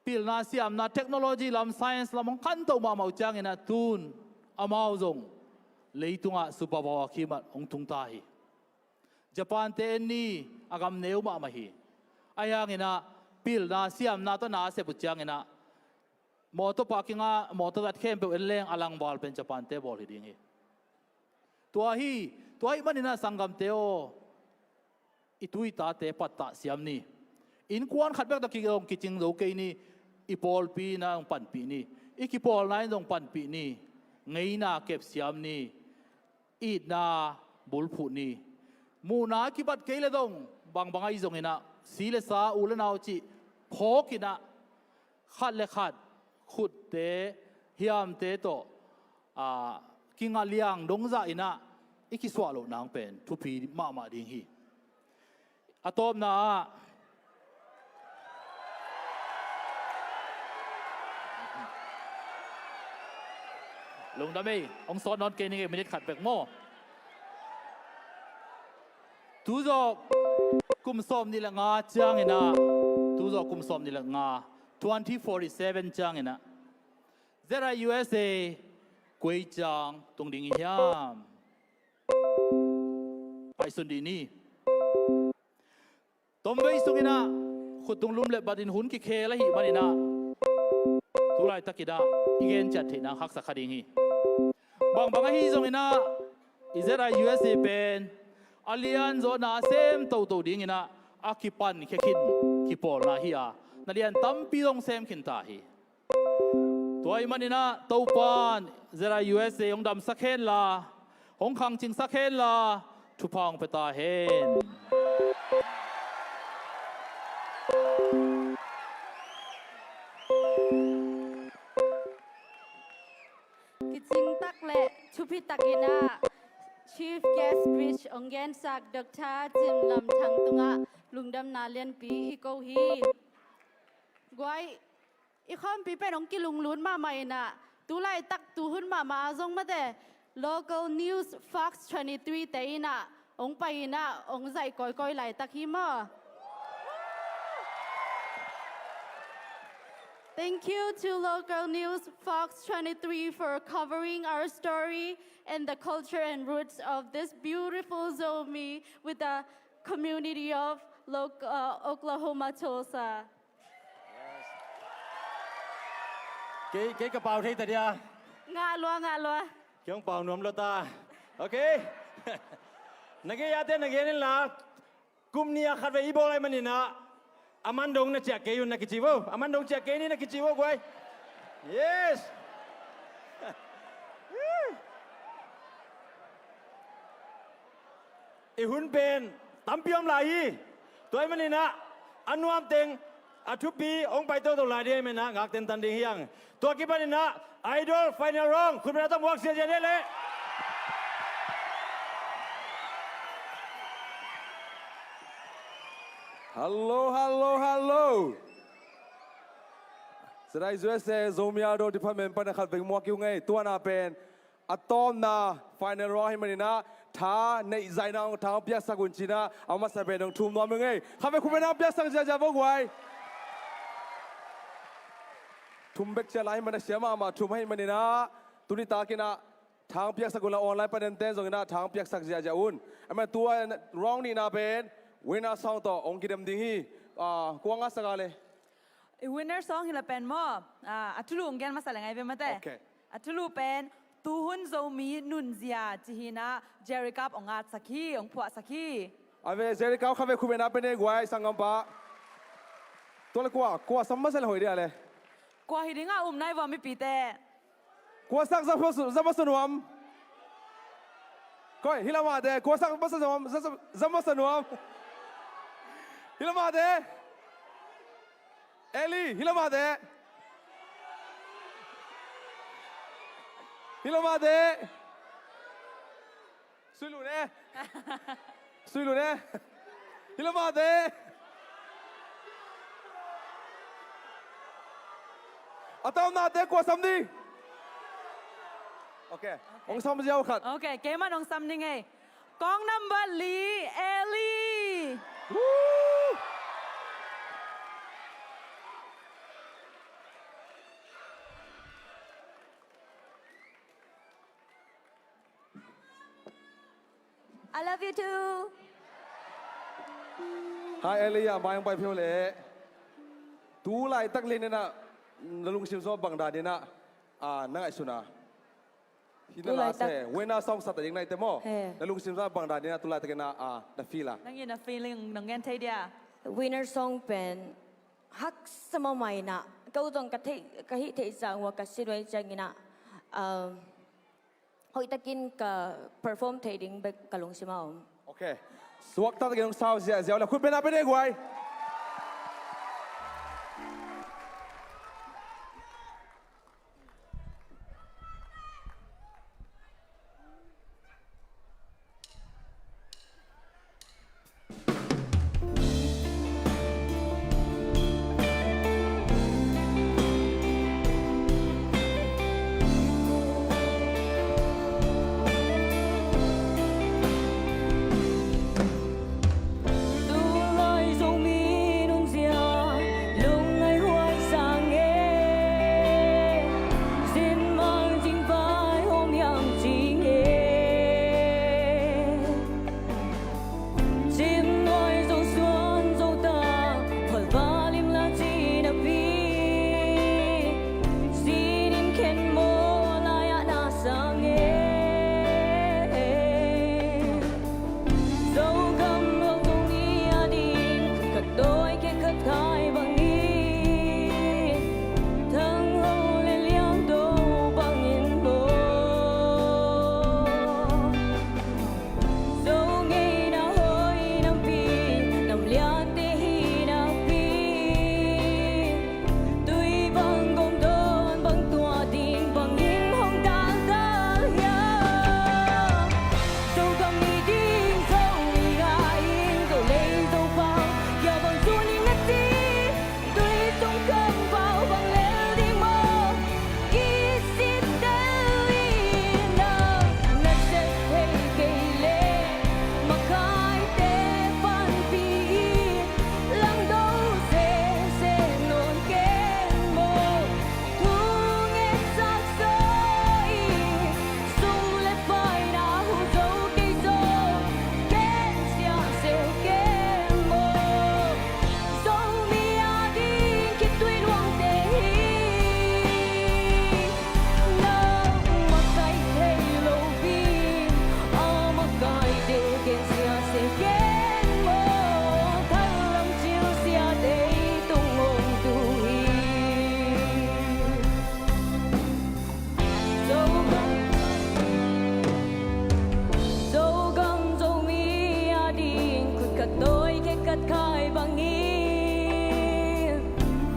pilna siamna, technology lam, science lam hong khantoh mahmah uh cianginah tun amau zong leitungah superpower khimah hong tungta hi. Japan-te en ni, a gam neu mahmah hi. Ahi hanginah pilna siamna tawh na a sep uh cianginah mawtaw parking ah mawtaw zat khempeuh en leng a langval pen Japan-te bawl hi ding hi. Tua hi, tua ahih maninah sanggamte aw, i tu i tate pattah siam ni. Innkuan khat bek tawh kizong kicing zo kei ni. I pawlpi na hong panpih ni. I kipawlna in zong panpih ni. Ngeina kep siam ni. Itna bulphuh ni. Muhna kibat kei le zong bangbang ahi zonginah si le sa, u le nau cih phawkinah khat le khat khutte, hiamte tawh, a, kingah liang dongzah inah i kisuah loh nang pen thupi mahmah ding hi. A tawpna ah, lungdam ei, hong sawt nawn kei ning ei, minute khat bek maw. Tuzawh kum sawm nih le nga cianginah, tuzawh kum sawm nih le nga, twenty forty-seven cianginah Z I U S A koi ciang tung ding i hiam? ngaihsun dih ni. Tomvei sungin ah khuttung lum le batin hun kikhel ahih manin ah tu laitak in ah i gen ciat theih nang haksa kha ding hi. Bangbang ahi zongin ah i Z I U S A pen a lian zawhna a sem toto dingin ah a kipan khia khin kipawlna hi a, na lian tampi zong sem khin ta hi. Tua ahih manin ah Topa'n Z I U S A hong damsak hen la, hong khangcingsak hen la, thupha hong pia ta hen. Kicing tak le thupi takin ah Chief Guest Speech hong gensak Doctor Cin Lam Thang tungah lungdamna lianpi i ko hi. Guai, i khawmpi pen hong kilunglut mahmah in ah, tu laitak tuhun mahmah a zong mate, local news Fox twenty-three te in ah hong pai in ah hong zaih kawikawi laitak hi maw. Thank you to local news Fox twenty-three for covering our story and the culture and roots of this beautiful Zomi with the community of Lo-, uh, Oklahoma Tulsa. Kei, kei ka pau thei ta dia. Ngah lua, ngah lua. Kei hong pau nuam lua ta. Ok. Na gei a te na gen in la. Kum nih a khat vei i bawl lai manin ah, a man dong na ciah kei un na kici vo. A man dong ciah kei ni na kici vo guai. Yes. I hun pen tampi om lai hi. Tua ahih manin ah a nuam teng, a thupi hong pai toto lai ding ahih manin ah ngak tentan ding hi hang. Tua kipanin ah Idol final round khutbetna tawh muak ziahziah ni leh. Hallo, hallo, hallo. Z I U S A Zomi Idol Department panin khat vei muak i uh ngei. Tua na pen a tawpna final round ahih manin ah tha neih zaihna hong, tha hong piaksak un ci-in ah a masa pen hong thum nuam i uh ngei. Khat vei khutbetna hong piaksak ziahziah vo guai. Thum bek cia lai ahih manin ah siam mahmah, thum ahih manin ah tuni takin ah tha hong piaksak un la, online panin te zongin ah tha hong piaksak ziahziah un. Ahih manin tua round nihna pen winner song tawh hong kidem ding hi. Ah, kua ngahsak a le? I winner song hi la pen maw? Ah, a thulu hong gen masa le ngai ve mate. Ok. A thulu pen Tuhun Zomi Nunzia ci-in ah Jerry Cup hong ngatsak hi, hong phuahsak hi. A ve, Jerry Cup khat vei khutbetna pia ni guai, sanggampa. Tua le kua, kua sam masa le hoih dia le? Kua hi ding a um nai vua mipite? Kua sak za masa, za masa nuam? Koi, hi lamah te, kua sak masa nuam, za, za, za masa nuam? Hi lamah te. Eli, hi lamah te. Hi lamah te. Sui lun e. Sui lun e. Hi lamah te. A tawpna te kua sam ding? Ok. Ok. Hong sam ziau khat. Ok, keiman hong sam ding e. Kong number li, Eli. Woo! I love you too. Hi, Eli, a mai hong pai phei uh leh. Tu laitak lian in ah na lungsim sung bang dan in ah, ah, na ngaihsun a? Hi na la se, winner song sa ta ding na hi te maw? He. Na lungsim sung bang dan in ah tu laitak in ah, ah, na feel a? Nang in na feeling nong gen thei dia? Winner song pen haksa mahmah in ah, ko zong ka theih, ka hih theih zang ua ka si nuai ciangin ah, um, hoihtakin ka perform thei ding bek ka lungsim a om. Ok. Suakta takin hong sau ziahziah uh le khutbetna pia ni guai. Tulai Zomi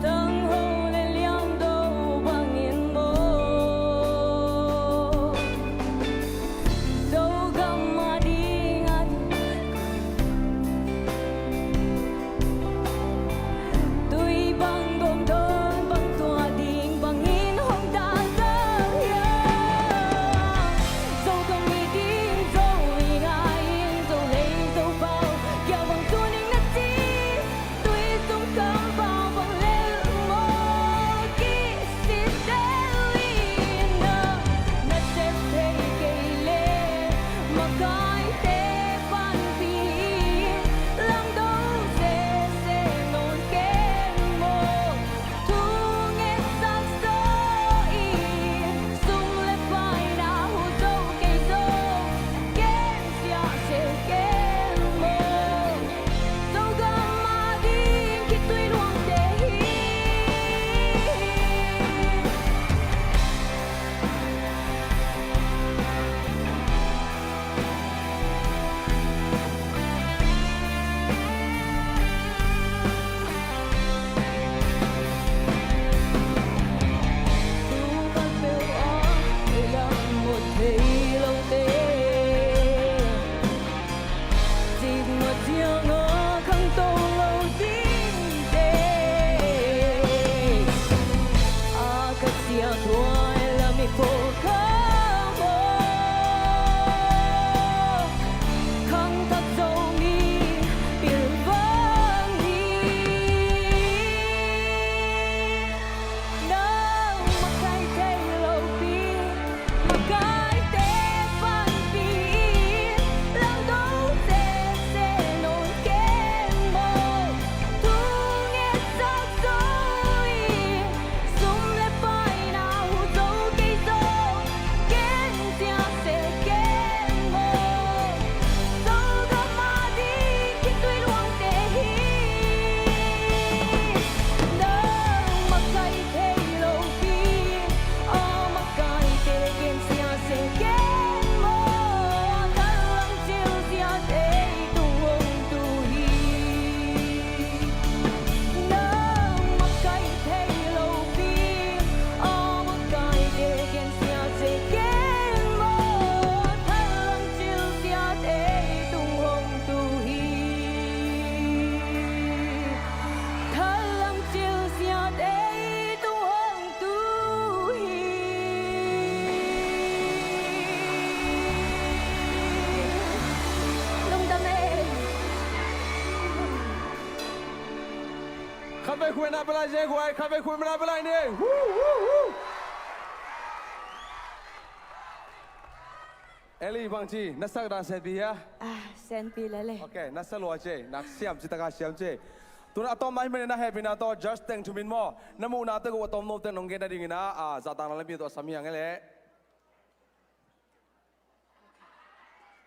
Tanghou le liangdo bangin maw, Zogam a ding a tui bang gawm dawn bang tua ding bangin hong daltak hiam? Zogam i ding, Zo i ngai in, Zo lei Zo pau, kia bang tuning na ci, tui sung kam pau bang lel maw, kisit zel in na, na sep thei kei leh, makaite panpih in, langdo sese nawn ken maw. Thu ngetsak zaw in, sum le paina hu zo kei zaw, gensia se ken maw. Zogam a ding khitui luangte hi. Tua peuh a lam muat thei lote, cikmah ciangah khangto lo dingte, a ka ciah thuai lam i pawlkha maw, khangthak Zomi pilvang hi. Nang makai thei lopi, makaite panpih in, langdo sese nawn ken maw. Thu ngetsak zaw in, sum le paina hu zo kei zaw, gensia se ken maw. Zogam a ding khitui luangte hi. Nang makai thei lopi, a makaite gensia se ken maw. Thalang cil siat ei tung hong tu hi. Nang makai thei lopi, a makaite gensia se ken maw. Thalang cil siat ei tung hong tu hi. Thalang cil siat ei tung hong tu hi. Lungdam ei. Khatvei khuai na pia lai, Zia Khuai, khatvei khuai na pia lai ni. Woo, woo, woo. Ellie, bangci na sak dan senpi hia? Ah, senpi lel e. Ok, na sa lua ci ei, na siam ci taka siam ci ei. Tu-in a tawm na hi manin na hehpihna tawh judge teng thumin maw, na muhna teng uh a tawm no teng nong gen nadingin ah, zahtakna lampi tawh sam hi hang e leh.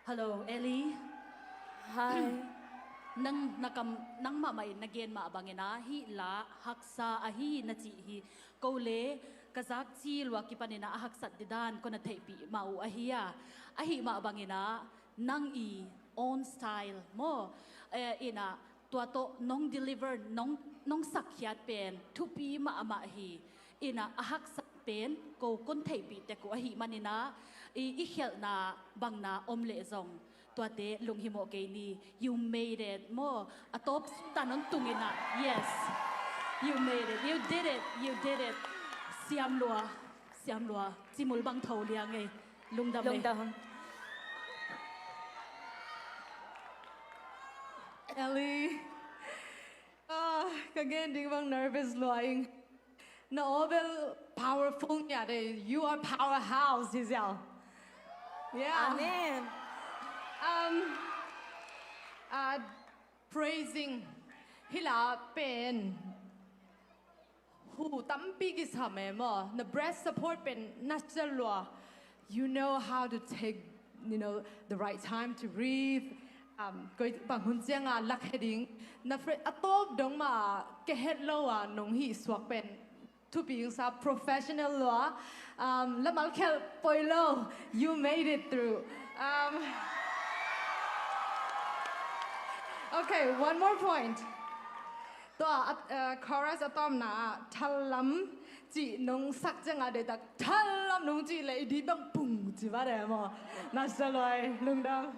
Hello, Ellie. Hi. Nang, na kam, nang mahmah in na gen mah bangin ah, hih la haksa ahi na cih hi. Ko le ka zakci lua kipanin ah a haksat ding dan ko na theihpih mah uh ahi a, ahih mah bangin ah nang i own style maw, eh, in ah tua tawh nong deliver, nong, nong sakkhiat pen thupi mahmah hi. In ah a haksat pen ko kon theihpih tek uh ahih manin ah, i, i khialhna bangna om leh zong tuate lunghimawh kei ni. You made it maw. A tawp ta non tung in ah. Yes. You made it. You did it. You did it. Siam lua. Siam lua. Cimul bang tho liang ei. Lungdam ei. Lungdam. Ellie. Ah, ka gen ding bang nervous lua ing. Na aw bel powerful ngiat e. You are powerhouse, Giselle. Yeah. Amen. Um, uh, praising. Hih la pen hu tampi kisam e maw. Na breath support pen natural lua. You know how to take, you know, the right time to breathe. Um, koi bang hun ciang a lak he ding. Na fre-, a tawp dong mah ka het lo a nong hih suak pen thupi ing sa, professional lua. Um, lamal khelh poi lo. You made it through. Um, okay, one more point. Tua, a, a, chorus a tawpna ah thallam cih nong sak ciangah deihtak thallam nong cih leh i dih bang pung ci va de maw? Na sa luai, lungdam.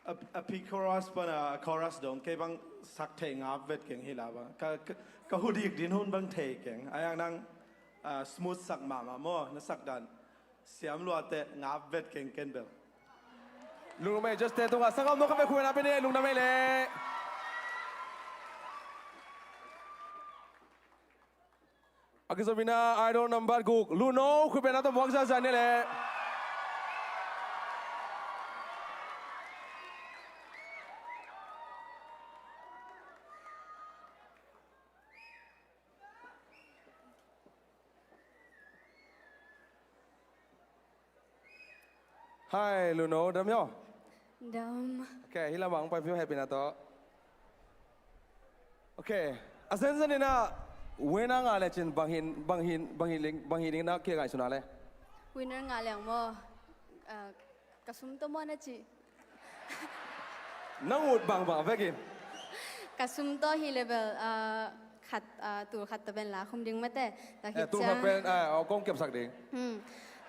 A, a pre-chorus pan a chorus dong kei bang sak thei ngap vet keng hi la bang. Ka, ka, ka hu dik din hun bang thei keng. A yang nang, a, smooth sak mahmah maw, na sak dan. Siam luate ngap vet keng ken bel. Lungdam ei, just te tunga sangam no ka ve khuena pe ne, lungdam ei le. A kizomina idol number guk, Luno, khut beng na tawh muak zaza ni le. Hai, Luno, dam hiam? Dam. Ok, hih lamah hong pai phim hehpihna tawh. Ok, a zenzen in ah winner ngah le cin bang hi, bang hi, bang hi ding, bang hi ding na kingaihsun a le? Winner ngah leng maw? Ah, ka sum tawh maw na cih? Nang ut bangbang a vekin. Ka sum tawh hi le bel, ah, khat, ah, tul khat tawh pen la khum ding mate. Eh, tul khat pen, ah, aw kong kepsak ding. Hmm.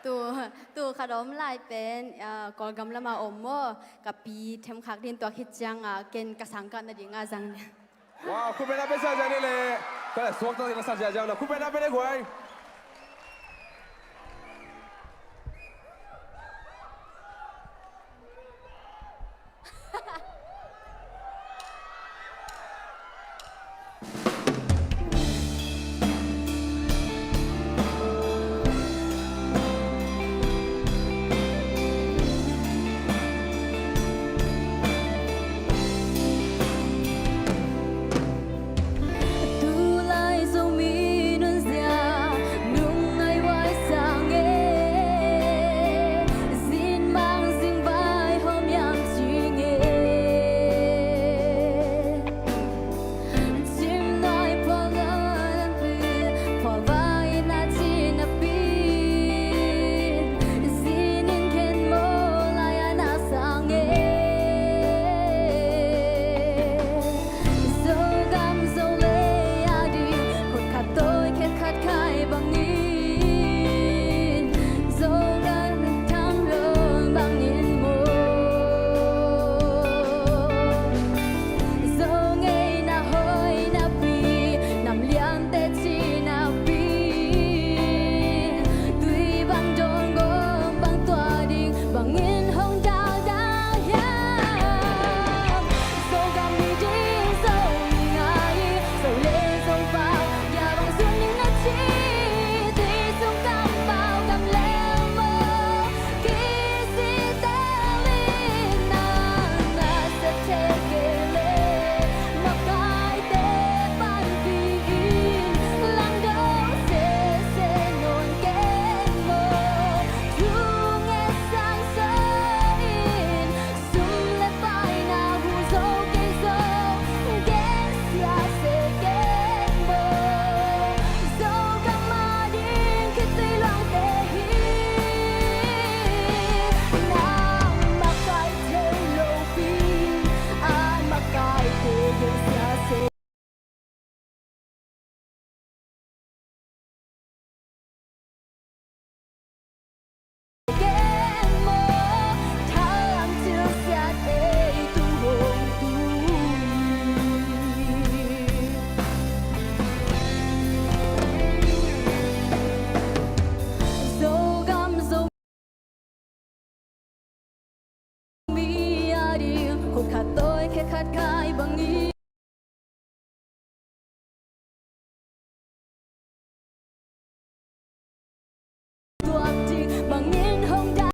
Tul, tul khat a om lai pen, ah, Kawlgam lamah om maw? Ka pi themkhak din tua khit ciangah ken ka sangkah nadingah zang ding. Wow, khut beng na pe sa ziau ni le. Ka le suak tak ding na sa ziau ziau na. Khut beng na pe le guai. Tulai Zomi nunzia nung ngai huai sang e, zin mang zing vai hom yam cing e. Cim nuai phual lampi, phual vai na ci napi, zin in khen maw lai a na sang e. Zogam Zolei a ding, khut khat tawi khe khat khai bangin, Zogam thang lo bangin maw. Zo ngeina hoih napi, nam liante ci napi, tui bang dawn gawm bang tua ding bangin hong daldal hiam. Zogam mi ding Zomi ngai, Zolei Zopau, ya bang zun ning na ci, tui sung kampau gam leng maw. Kisite lin nang na sep thei kei le, makaite panpih in langdong sese nawn keng maw. Thu ngetsak so in, sum le paina hu zo kei zo, gensia se keng maw. Zogam a ding khitui luangte hi, nang makai thei lopi, a makaite gensia se. Zogam Zo mi a ding, khut khat tawi khe khat khai bangin, tuak ding bangin hong dal.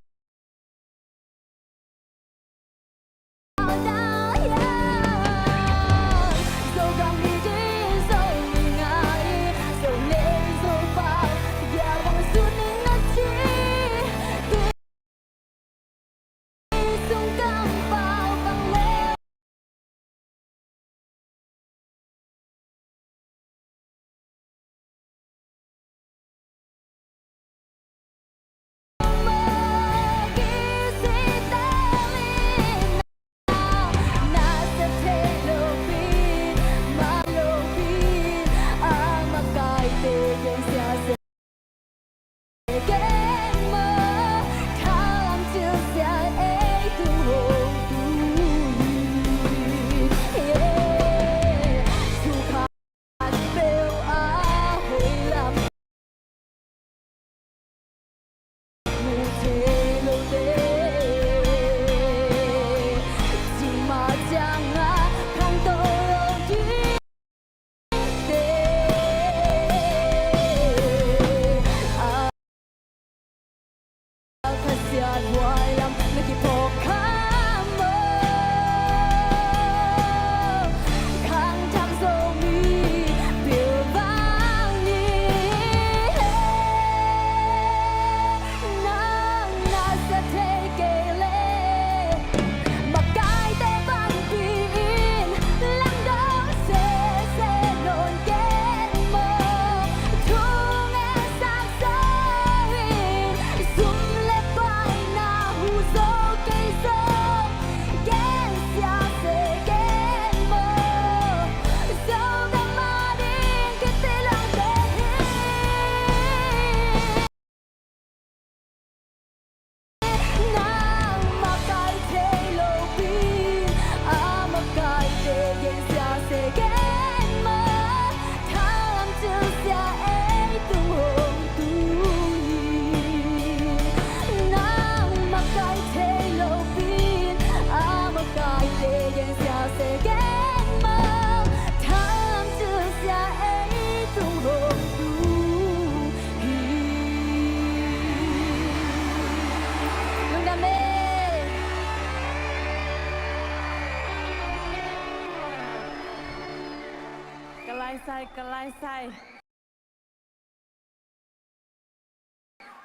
Lai sai, ka lai sai.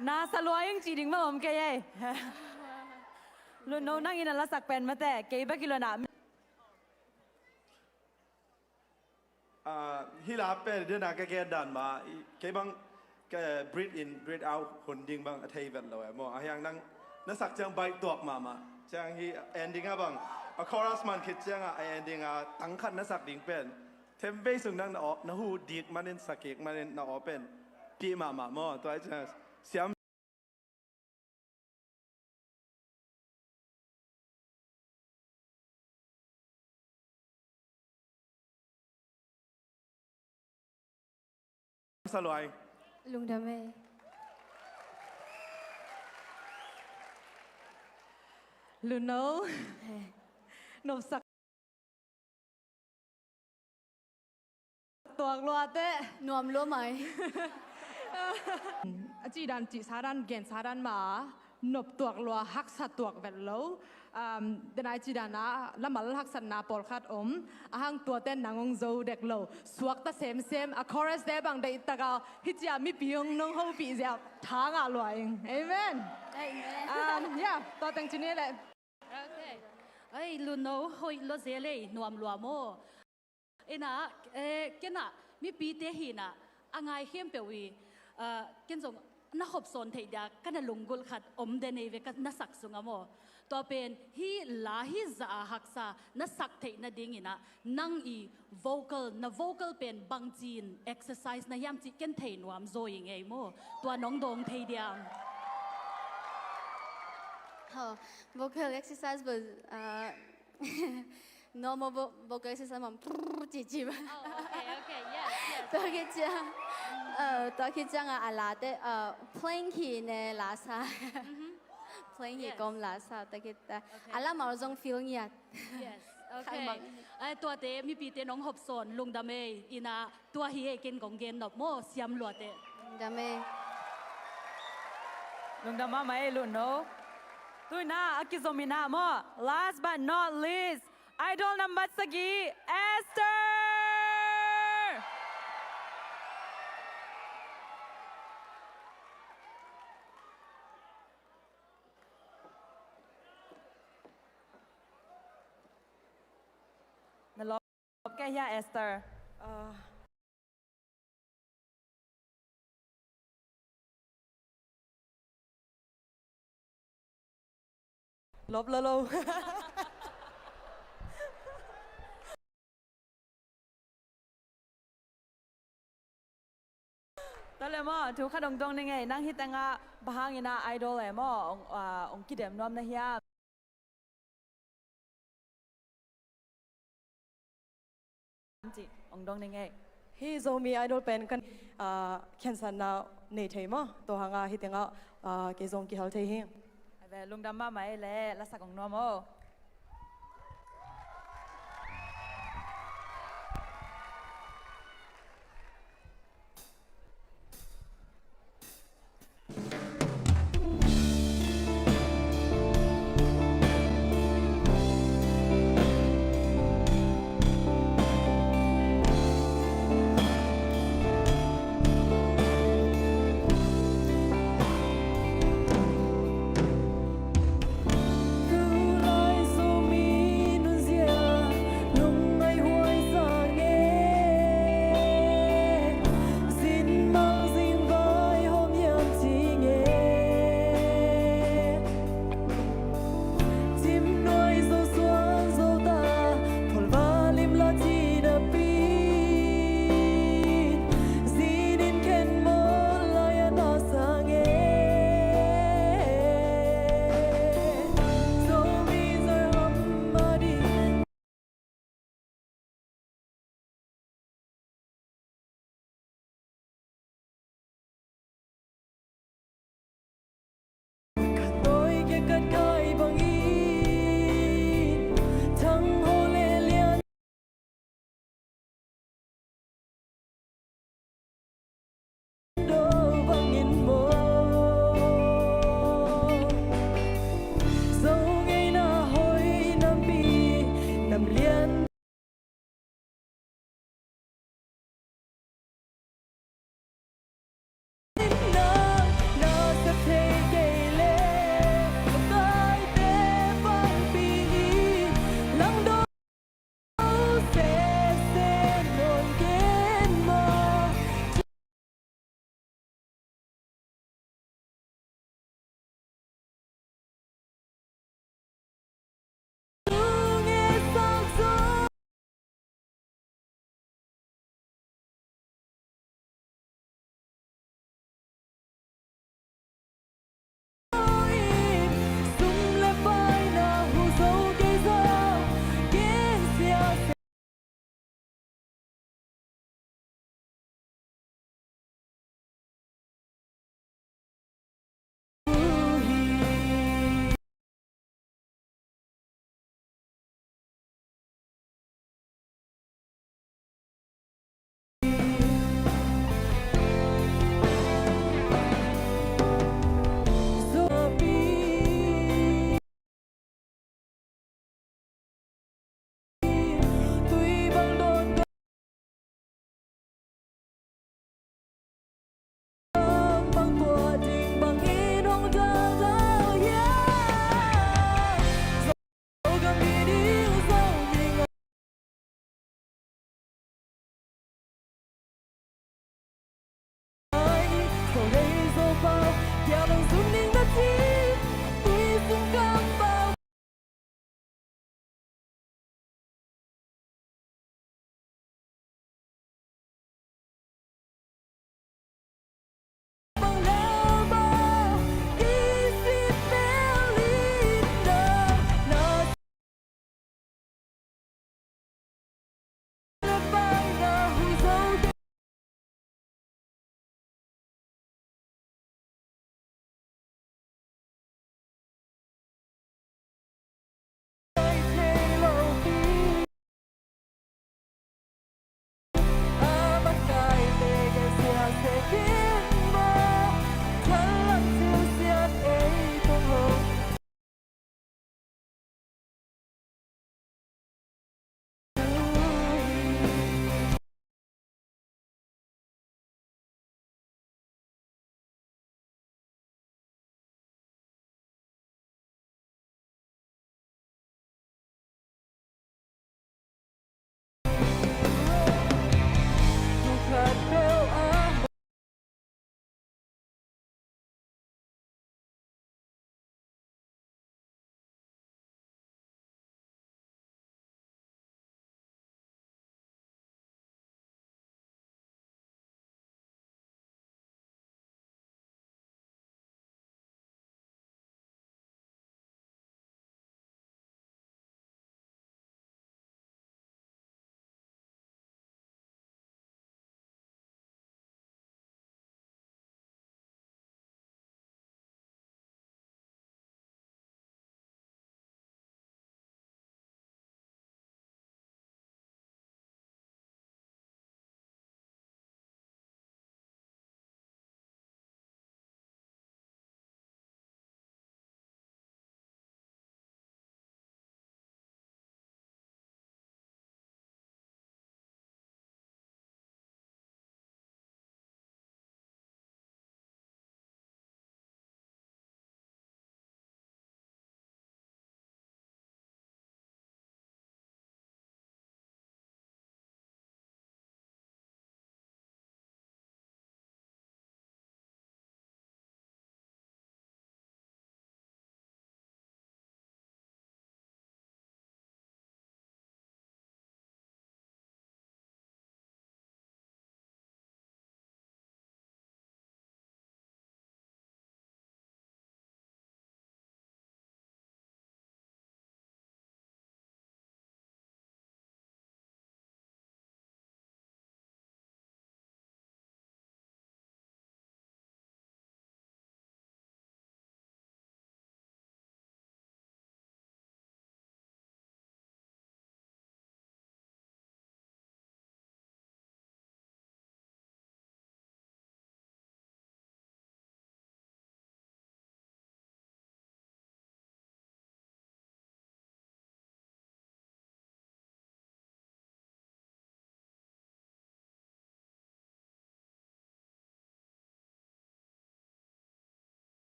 Na sa lua ing ci ding mah om kei ei. Lunno, nang in a lasak pen mate, kei bek hi lo na. Ah, hih la pen dena ka gen dan mah, kei bang ka breathe in, breathe out hun ding bang a thei vet lo e maw. A hiang nang na sak ciang baih tuak mahmah. Ciang hih ending ah bang, a chorus man khit ciang ah, a ending ah tang khat na sak ding pen, them vei sung nang na aw, na hu dik manin, sa kik manin na aw pen pih mahmah maw. Tua hi ciang siam sa luai. Lungdam ei. Lunno. He. Nopsak tuak lua teh. Nuam lua mai. A cih dan, cih sa dan, gen sa dan mah a, nop tuak lua, haksa tuak vet lo. Um, dena i cih dan a, lamal haksatna pawlkhat om, a hang tuate nang hong zo dek lo. Suakta semsem, a chorus te bang deihtak a, hih cia mipi hong nong hopih ziau, tha ngah lua ing. Amen. Amen. Um, yeah, tua teng ci ni leh. Okay. Ai, Lunno, hoih lua zel ei, nuam lua maw. Ina, eh, kena, mipite hina, a ngai khempeuh i, ah, ken zong na hopsawn theih dia, ka na lunggulh khat om den ei ve, ka na sak sungah maw. Tua pen, hih la hih zah a haksa, na sak theih nadingin ah, nang i vocal, na vocal pen bangci in exercise na hiam cih ken thei nuam zaw ing ei maw. Tua nong dawng thei diam? Oh, vocal exercise was, uh, normal vo-, vocal exercise mah prrr, ci, ci mah. Oh, okay, okay, yes, yes. Tua khit ciang, uh, tua khit ciang a, a late, uh, plain key ne la sa. Mhm. Plain key, yes, kawm la sa, tua khit ta. Okay. A lama zong feel ngiat. Yes, okay. Ai, tuate, mipite nong hopsawn, lungdam ei, ina, tua hi ei ken kong gen nop maw, siam luate. Lungdam ei. Lungdam mahmah ei, Lunno. Tu ina, a kizom ina maw. Last but not least, Idol number sagih, Esther! Na lawp kei hia, Esther? Ah. Lawp lo lo. Tua leh maw, thu khat hong dong ning ei, nang hih tengah bang hangin ah Idol eh maw, hong, ah, hong kidem nuam na hiam? Cih hong dong ning ei. Hih Zomi Idol pen kan, ah, khensatna nei thei maw, tua hangah hih tengah, ah, kei zong kihel thei hi. Ave, lungdam mahmah ei leh, lasak hong nuam aw.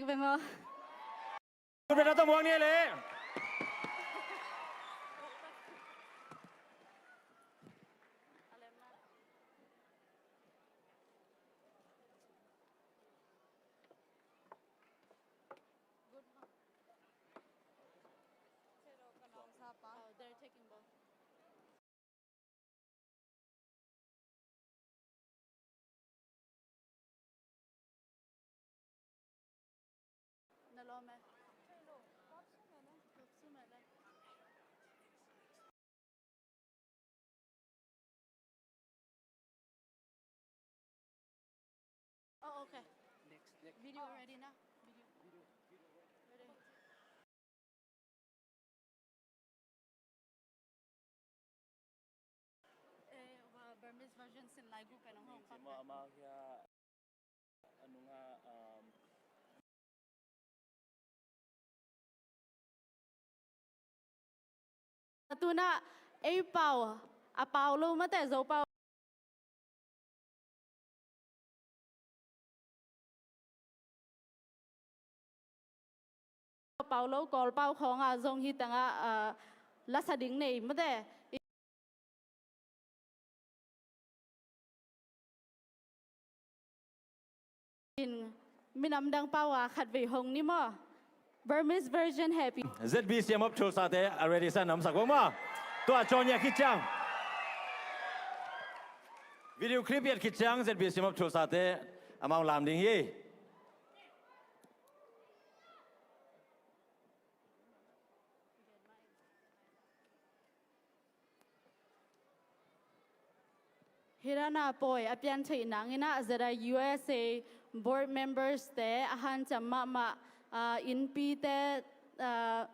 Ve maw. Kut beng na tawh muak ni leh. Na lawm e. Oh, okay. Next, next. Video ready na? Video. Video. Ready. Eh, wa Burmese version sin lai gu pen hong hong pak. Amau hia, a nunga, um, a tuna ei pau, a pau lo mate Zo pau. Pau lo Kawl pau khawngah zong hi tengah, ah, lasa ding nei mate. In minam dang pau a khatvei hong ni maw? Burmese version happy. Z B C M of Tulsa te a ready sa namsak bang maw? Tua cawnia khit ciang. Video clip iat khit ciang Z B C M of Tulsa te amau lam ding hi. Hirana pawi a pian theih nangin ah Z I U S A board members te a hanciam mahmah, ah, innpi te, ah,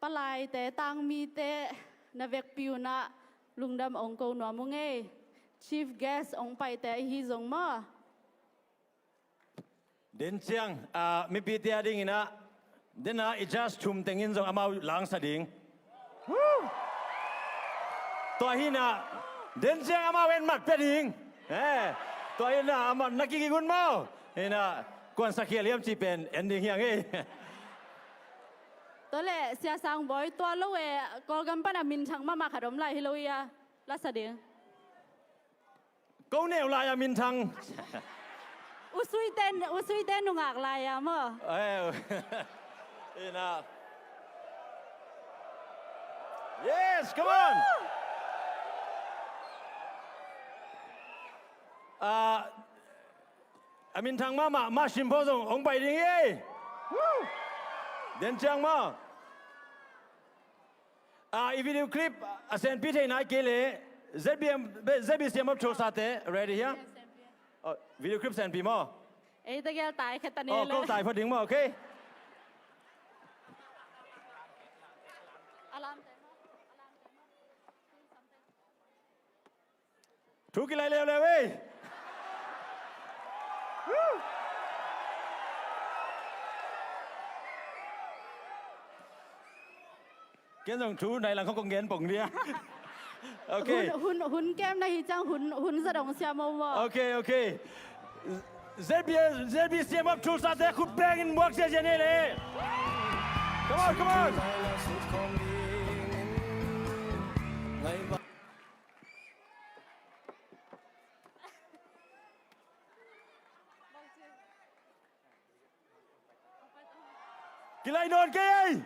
palai te, tangmi te na vekpi un ah lungdam ong ko nuam ung ei. Chief guest ong pai te ahi zong maw. Den ciang, ah, mipite a dingin ah, den a i judge thum tengin zong amau langsa ding. Woo! Tua hi na, den ciang amau en mat pia ding. Eh, tua hi na, amau na kiging un maw. Hi na, kuan sakhial hiam ci pen en ding hiang ei. Tua le, Sia Sang Bawi, tua lo e, Kawlgam pan a minthang mahmah khat om lai hi lo ia, lasa ding. Ko neu lai a minthang. Usuite, usuite nungak lai a maw. Eh, ina. Yes, come on. Ah, a minthang mahmah, mah sim pho zong hong pai ding hi. Den ciang maw. Ah, i video clip a senpi thei nai kei leh Z B M, Z B C M of Tulsa te, ready hia? Oh, video clip senpi maw? Ei tegel tai khe ta ni le. Oh, ko tai pha ding maw, okay? Alam te maw? Alam te maw? Thu kilai leuleu ei. Ken zong thu nai lang khong kong gen pong dia. Okay. Hun, hun, hun kem na hi ciang hun, hun za dong sia mo mo. Okay, okay. Z B, Z B C M of Tulsa te khut bengin muak sia sia ni le. Come on, come on. Kilai nawn kei ei.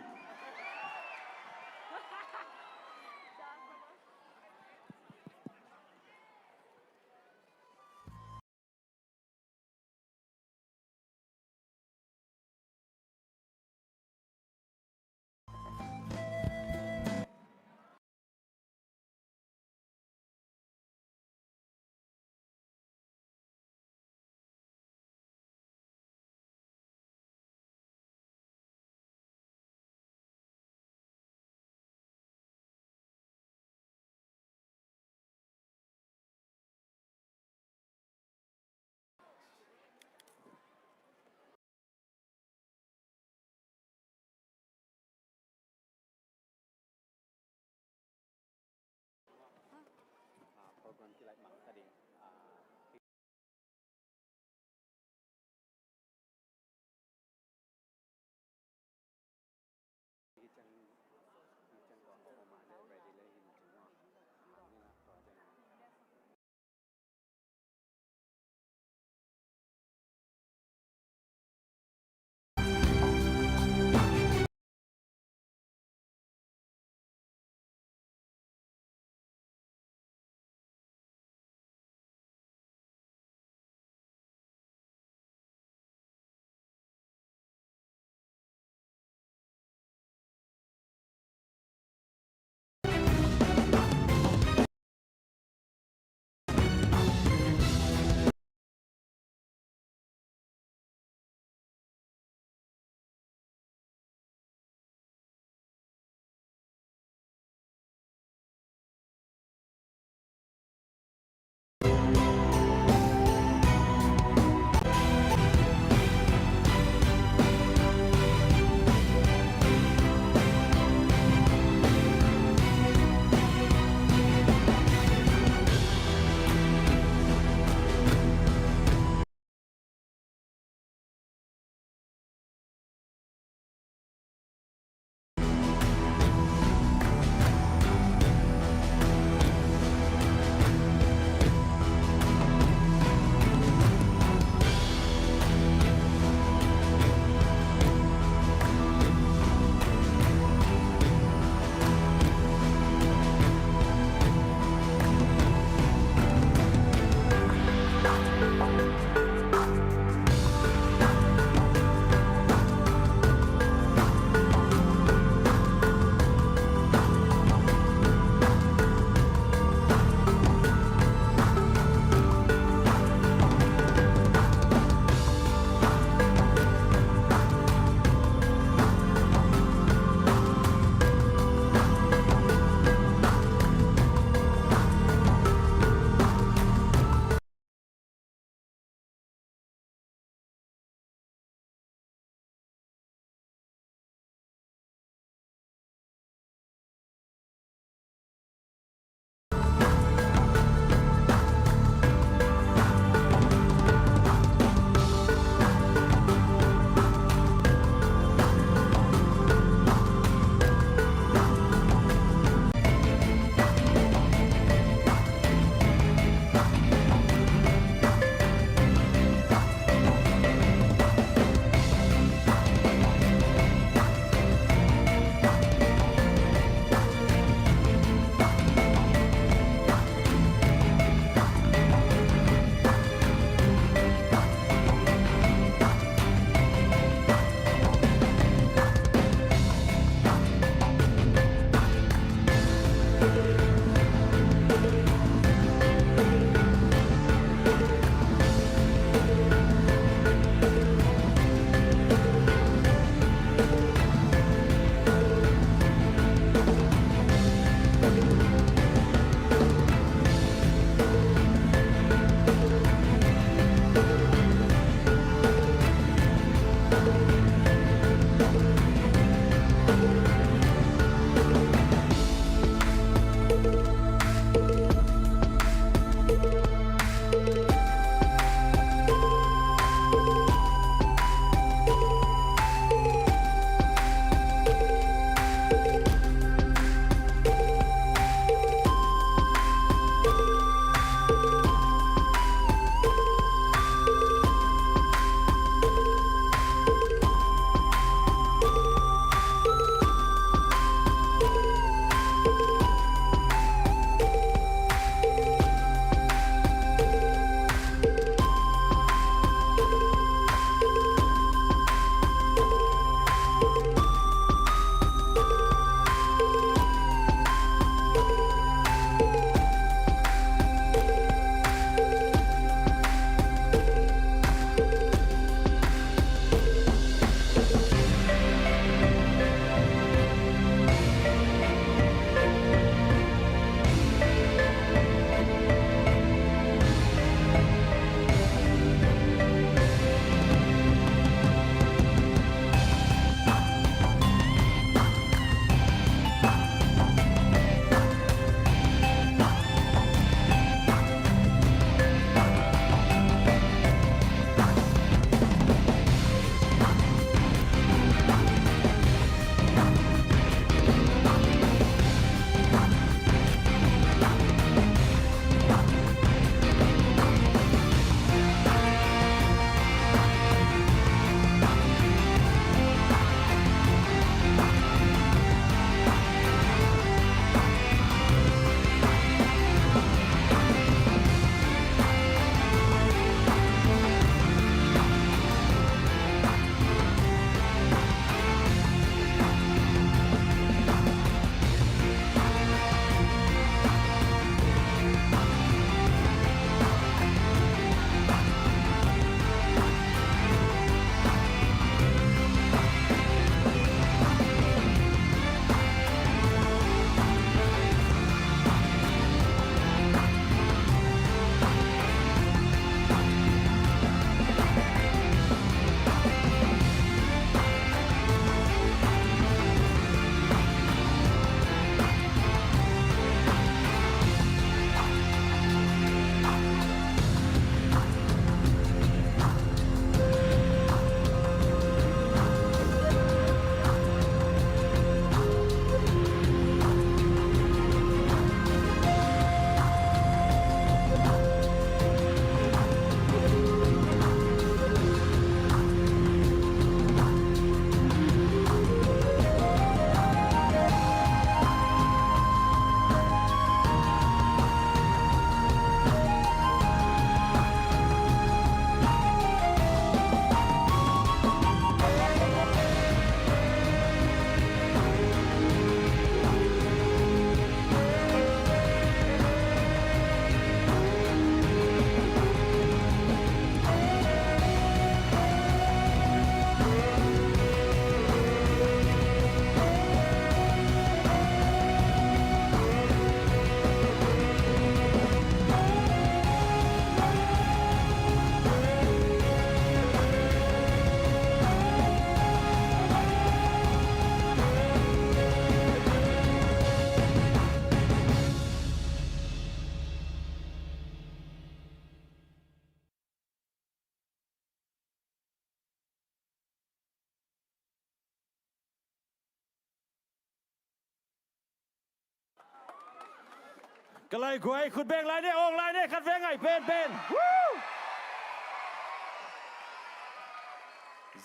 Ka lai guai, khut beng lai ne, awng lai ne, khat veng ngai penpen. Woo!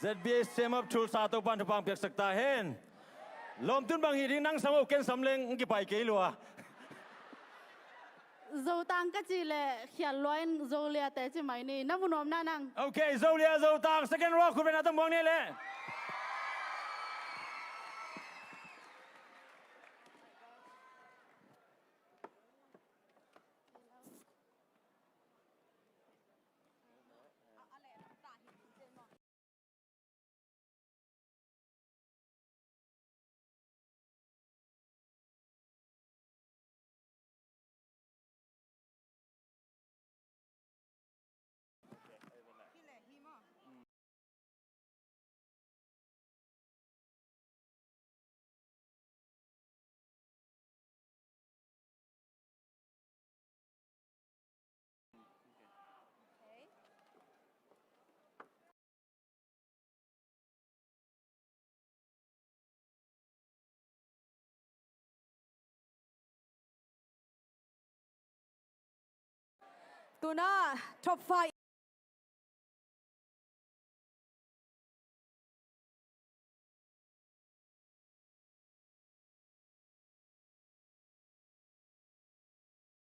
Z B A Stand Up Tulsa, Topa'n thupha piaksak ta hen. Lawmtun bang hi ding, nang sam o, ken sam leng, ng kipai kei lua. Zotang ka cih leh khial lua in Zolia te ci mai ni, na mu nuam na nang. Ok, Zolia, Zotang, second row, khut beng na tang buang ni leh. Tuna top five.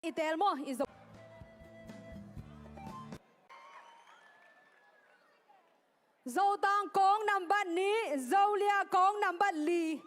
I tel maw, i Zo. Zotang kawng nambat nih, Zolia kawng nambat li.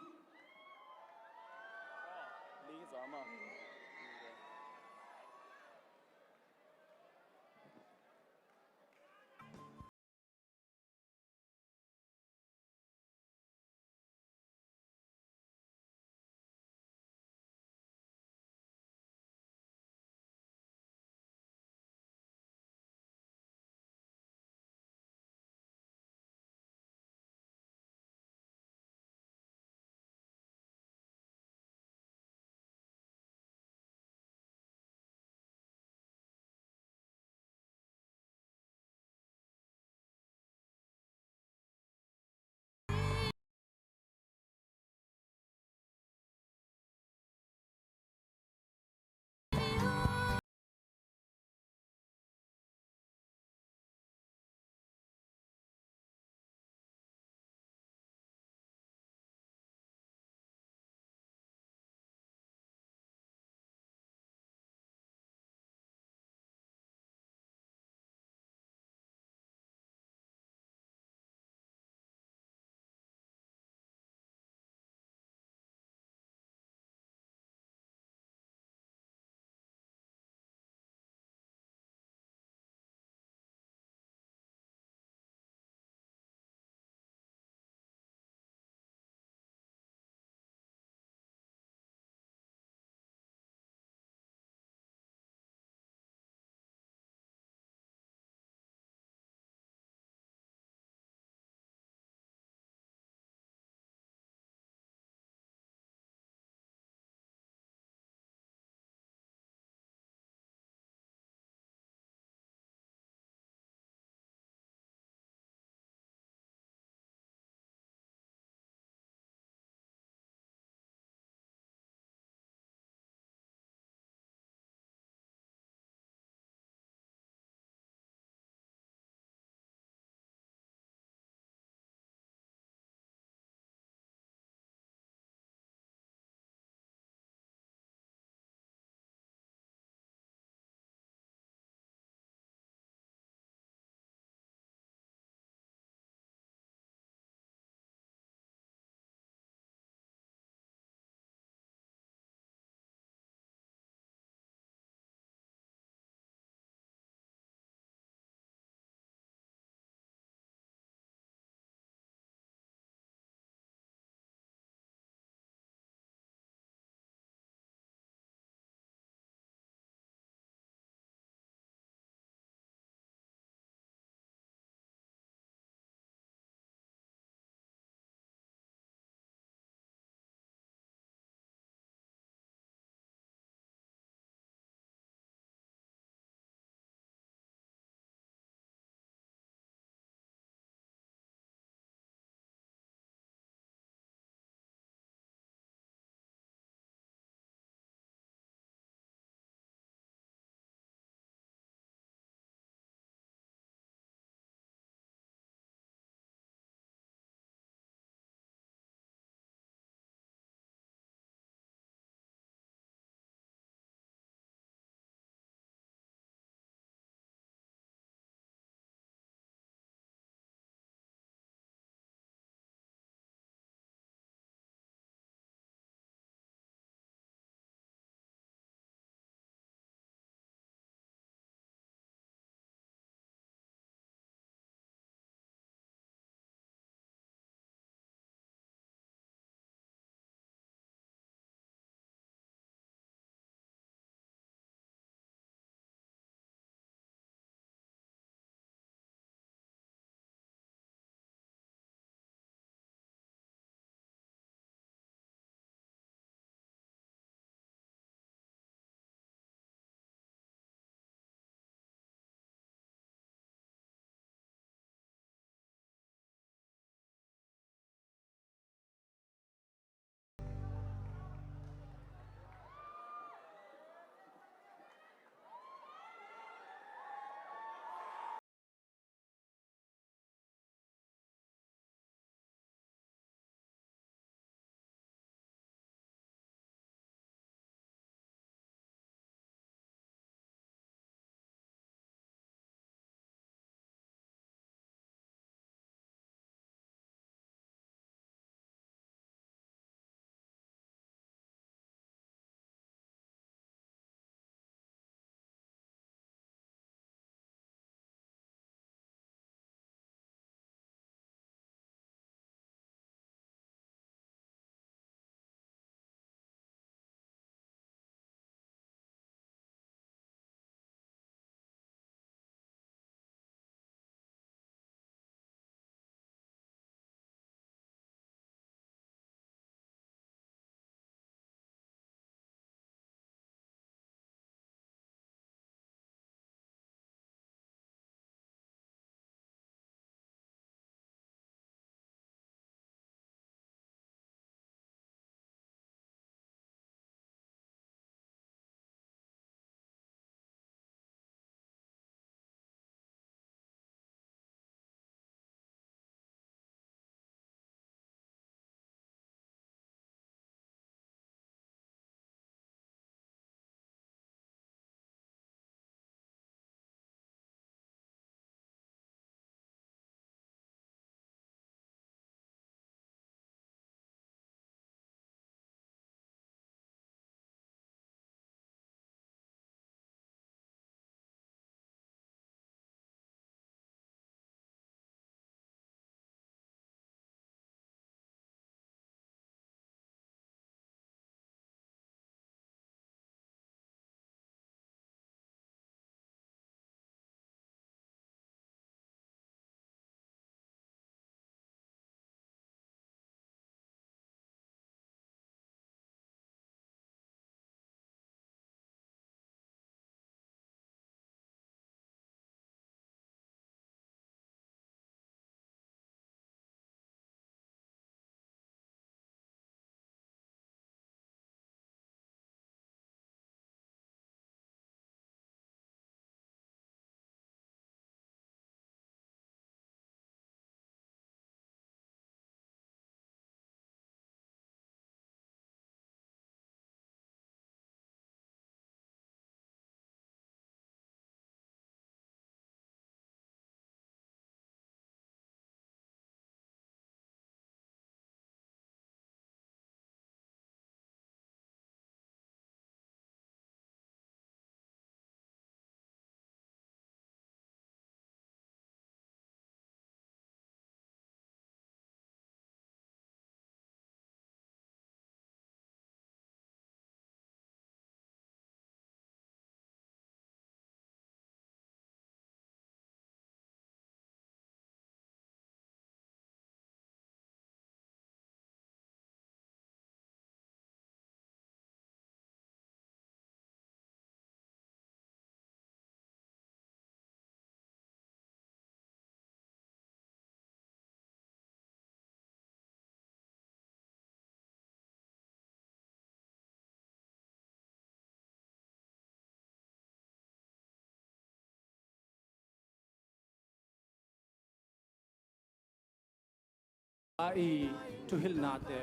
A i thuhilhnate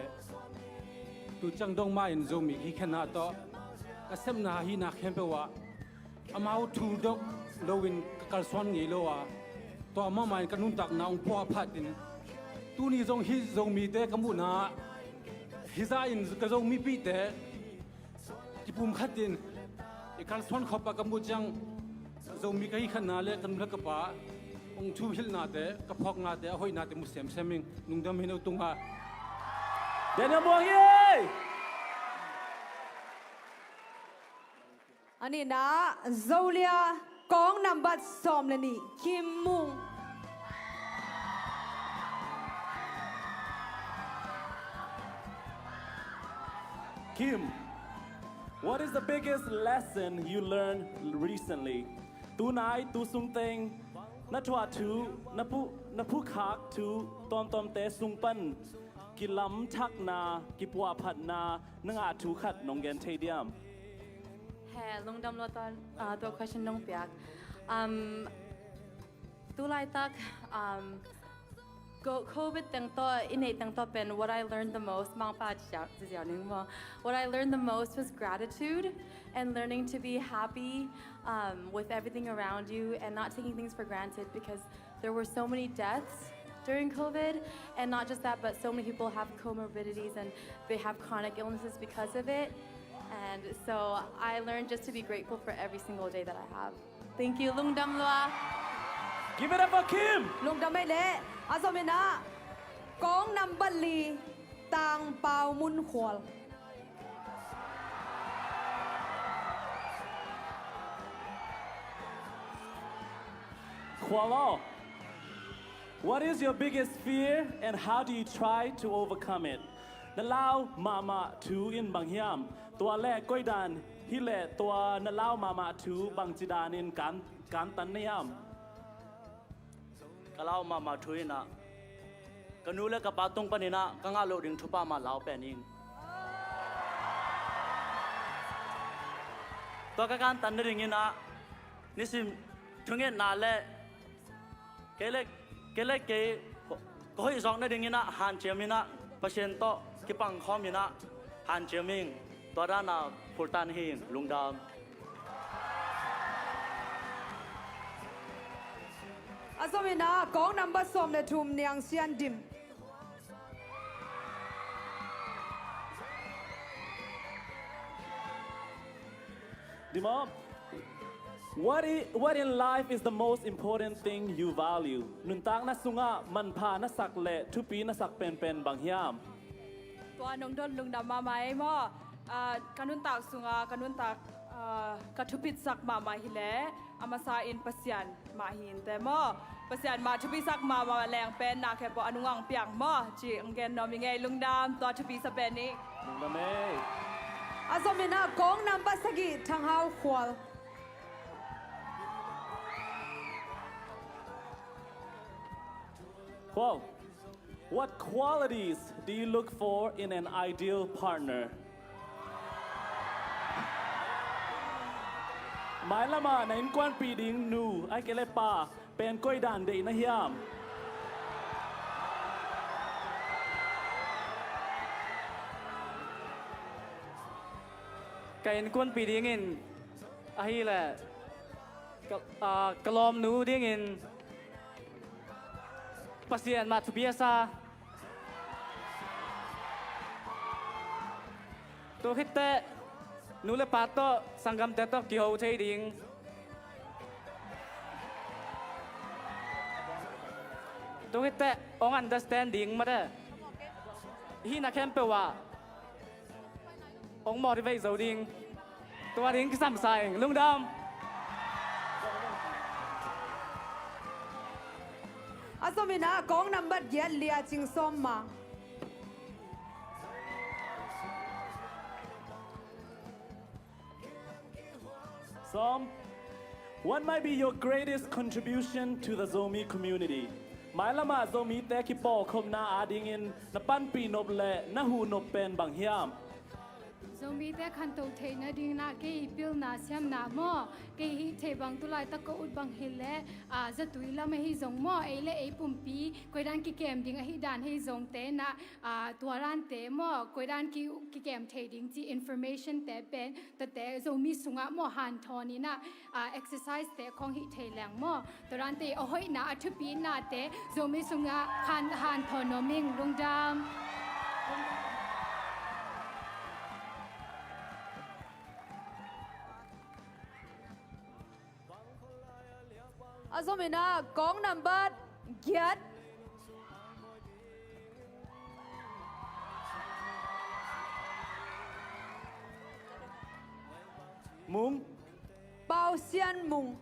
tu ciang dong mah in Zomi hi khenna tawh ka sepna hihna khempeuh ah amau thu dok loin ka kalsuan ngei lo a, tua mahmah in ka nuntakna hong puah phat in tuni zong hih Zomite ka muhna ah hizah in ka Zomipihte kipum khat in i kalsuan khop a ka muh ciang Zomi ka hi khatna le ka nu le ka pa hong thuhilhnate, ka phawknate, a hoihnate mu semsem ing. Lungdam hi no tungah. Daniel Muang hi! A nihna Zolia kawng nambat sawm le nih, Kim Mung. Kim, what is the biggest lesson you learned recently? Tunai, tu sungteng, na thuah thu, na phu-, na phukhak thu, tuamtuamte sung pan kilamthakna, kipuahphatna, na ngah thu khat nong gen thei diam? He, lungdam lo tua, ah, tua question nong piak. Um, tu laitak, um, ko-, covid teng tawh, i neih teng tawh pen, what I learned the most, mangpa ziau, ziau ning maw. What I learned the most was gratitude and learning to be happy, um, with everything around you and not taking things for granted, because there were so many deaths during covid, and not just that, but so many people have comorbidities and they have chronic illnesses because of it. And so I learned just to be grateful for every single day that I have. Thank you, lungdam lua. Give it up for Kim. Lungdam ei le. A zom in ah kawng nambat li, Tang Pau Mun Khual. Khual aw, what is your biggest fear and how do you try to overcome it? Na lau mahmah thu in bang hiam? Tua le koidan hi leh tua na lau mahmah thu bangci danin kan, kantan na hiam? Ka lau mahmah thu in ah ka nu le ka pa tung panin ah ka ngah loh ding thupha mah lau pen ing. Tua ka kantan nadingin ah nisim thungetna le kei le, kei le kei ka hoih zawk nadingin ah hanciam in ah Pasian tawh kipangkhawm in ah hanciam ing. Tua dan ah phurtan hi ing. Lungdam. A zom in ah kawng nambat sawm le thum, Niang Sian Dim. Dim aw, what i-, what in life is the most important thing you value? Nuntakna sungah manpha na sak le thupi na sak penpen bang hiam? Tua nong dot lungdam mahmah ei maw. Ah, ka nuntak sungah ka nuntak, ah, ka thupitsak mahmah hi leh a masa in Pasian mah hi inteh maw. Pasian mah thupisak mahmah leng pen na khempeuh a nungah hong piang maw ci hong gen nuam ing ei. Lungdam, tua thupisa pen ih. Lungdam ei. A zom in ah kawng nambat sagih, Thang Hau Khual. Khual. What qualities do you look for in an ideal partner? Mailamah na innkuanpih ding nu ahih kei leh pa pen koi dan deih na hiam? Ka innkuanpih dingin ahih leh ka, aa, ka lawmnu dingin Pasian mah thupi a sa. Tua khit teh nu le pa tawh, sanggamte tawh kiho thei ding. Tua khit teh hong understand ding mah teh. Hih na khempeuh ah hong motivate zo ding. Tua ding kisam sa ing. Lungdam. A zom in ah kawng nambat giat, Lia Cing Sawm Ma. Sawm, what might be your greatest contribution to the Zomi community? Mailamah Zomite kipawlkhopna adingin na panpih nop le na huh nop pen bang hiam? Zomite khanto theih nading ah kei pilna siamna maw, kei hih theih bang tulaitak ka ut bang hileh, a, zatui lam ahi zong maw, ei le ei pumpi koidan kikem ding ahi dan hi zongte na, a, tua dante maw, koidan ki, kikem thei ding ci information te pen tate Zomi sungah maw hanthawn in ah, a, exercise te khong hih thei leng maw, tua dante a hoihna a thupinate Zomi sungah han, hanthawn nuam ing. Lungdam. A zom in ah kong nambat giat. Mung. Pau Sian Mung.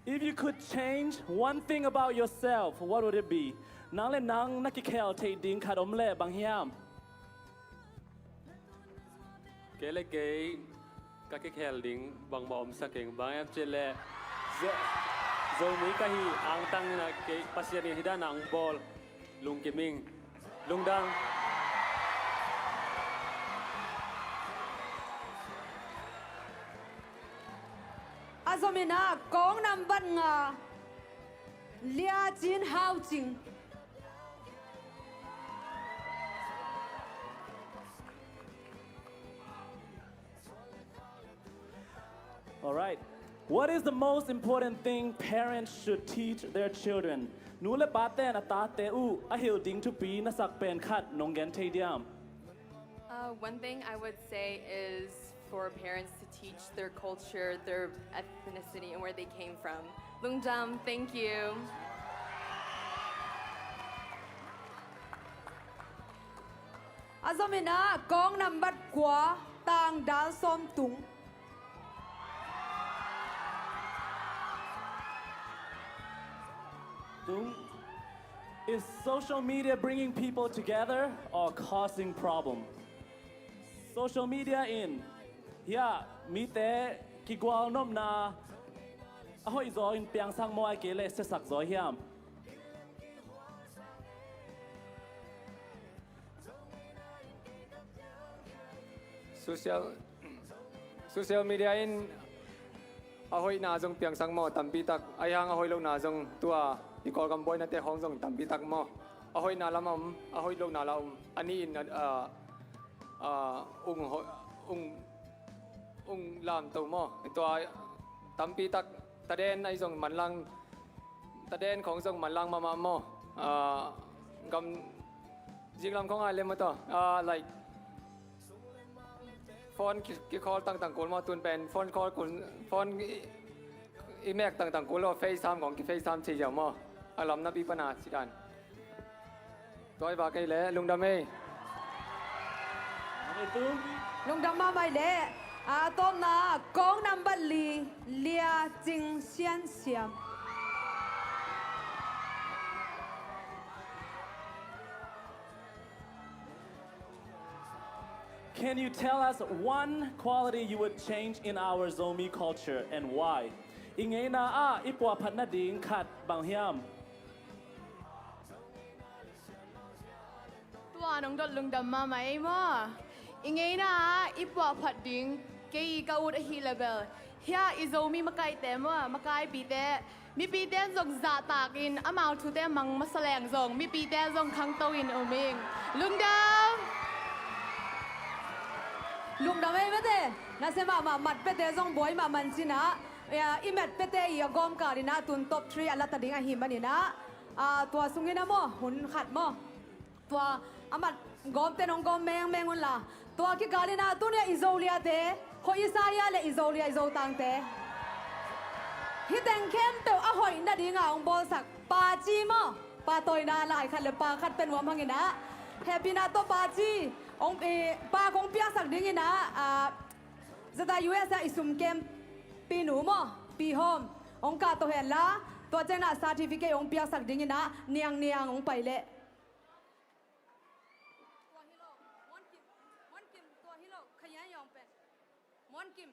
If you could change one thing about yourself, what would it be? Nang le nang na kikhel theih ding khat om leh bang hiam? Kei le kei ka kikhel ding bangmah om sa keng, bang hiam cih leh Zo-, Zomi ka hi angtang in ah kei Pasian in hih dan a hong bawl lungkim ing. Lungdam. A zom in ah kong nambat nga, Lia Cin Hau Cing. Alright. What is the most important thing parents should teach their children? Nu le pate in a tate uh a hilh ding thupi na sak pen khat nong gen thei diam? Uh, one thing I would say is for parents to teach their culture, their ethnicity, and where they came from. Lungdam, thank you. A zom in ah kong nambat kua, Tang Dal Sawm Tung. Tung, is social media bringing people together or causing problem? Social media in, hia, mite kigualnopna a hoihzaw in piangsak maw, ahih kei leh siasak zaw hiam? Social, social media in a hoihna zong piangsak maw, tampi tak. Ahih hang a hoih lohna zong tua i Kawlgam buainate hong zong tampi tak maw. A hoihna lam a om, a hoih lohna lam a om. A nih in, a, a, ung ho-, ung, ung lamto maw. Tua tampi tak taden ahi zong manlang, taden khong zong manlang mahmah maw. A, gam ziklam khong ai lem maw taw. A, like, phone ki, ki call tangtang kul maw, tun pen phone call kul, phone i, i mek tangtang kul lo, FaceTime khong ki FaceTime ci ziau maw. A lam napi pana ci dan. Tua i va kei leh lungdam ei. Lungdam mahmah ei leh. A tawpna kong nambat li, Lia Cing Sian Siam. Can you tell us one quality you would change in our Zomi culture and why? I ngeina ah i puahphat nading khat bang hiam? Tua nong dot lungdam mahmah ei maw. I ngeina ah i puahphat ding kei ka ut ahih leh bel, hia i Zomi makaite maw, makaipite, mipite in zong zahtak in amau thute mang masa leng zong mipite zong khangto in um ing. Lungdam. Lungdam ei mate. Nasia mahmah, mat piate zong buai mahmah in cin ah, i mat piate i a gawm kal in ah tun top three a la ta ding ahih manin ah, a, tua sungin ah maw, hun khat maw, tua a mat gawmte nong gawm mengmeng un la. Tua kikal in ah tuni a i Zoliate, Kho Isaiah le i Zolia i Zotangte, hih teng khempeuh a hoih nading a hong bawlsak Pa Ci maw, pa tawina lai khat le pa khat pia nuam hang in ah, hehpihna tawh Pa Ci hong, eh, pa kong piaksak ding in ah, a, zata U S ah i sum kempi nu maw, Pi Hawm, hong kahto hen la, tua ciang ah certificate hong piaksak ding in ah, niangniang hong pai leh. Tua hi lo, Muan Kim, Muan Kim, tua hi lo, Khayan Yawng pen. Muan Kim.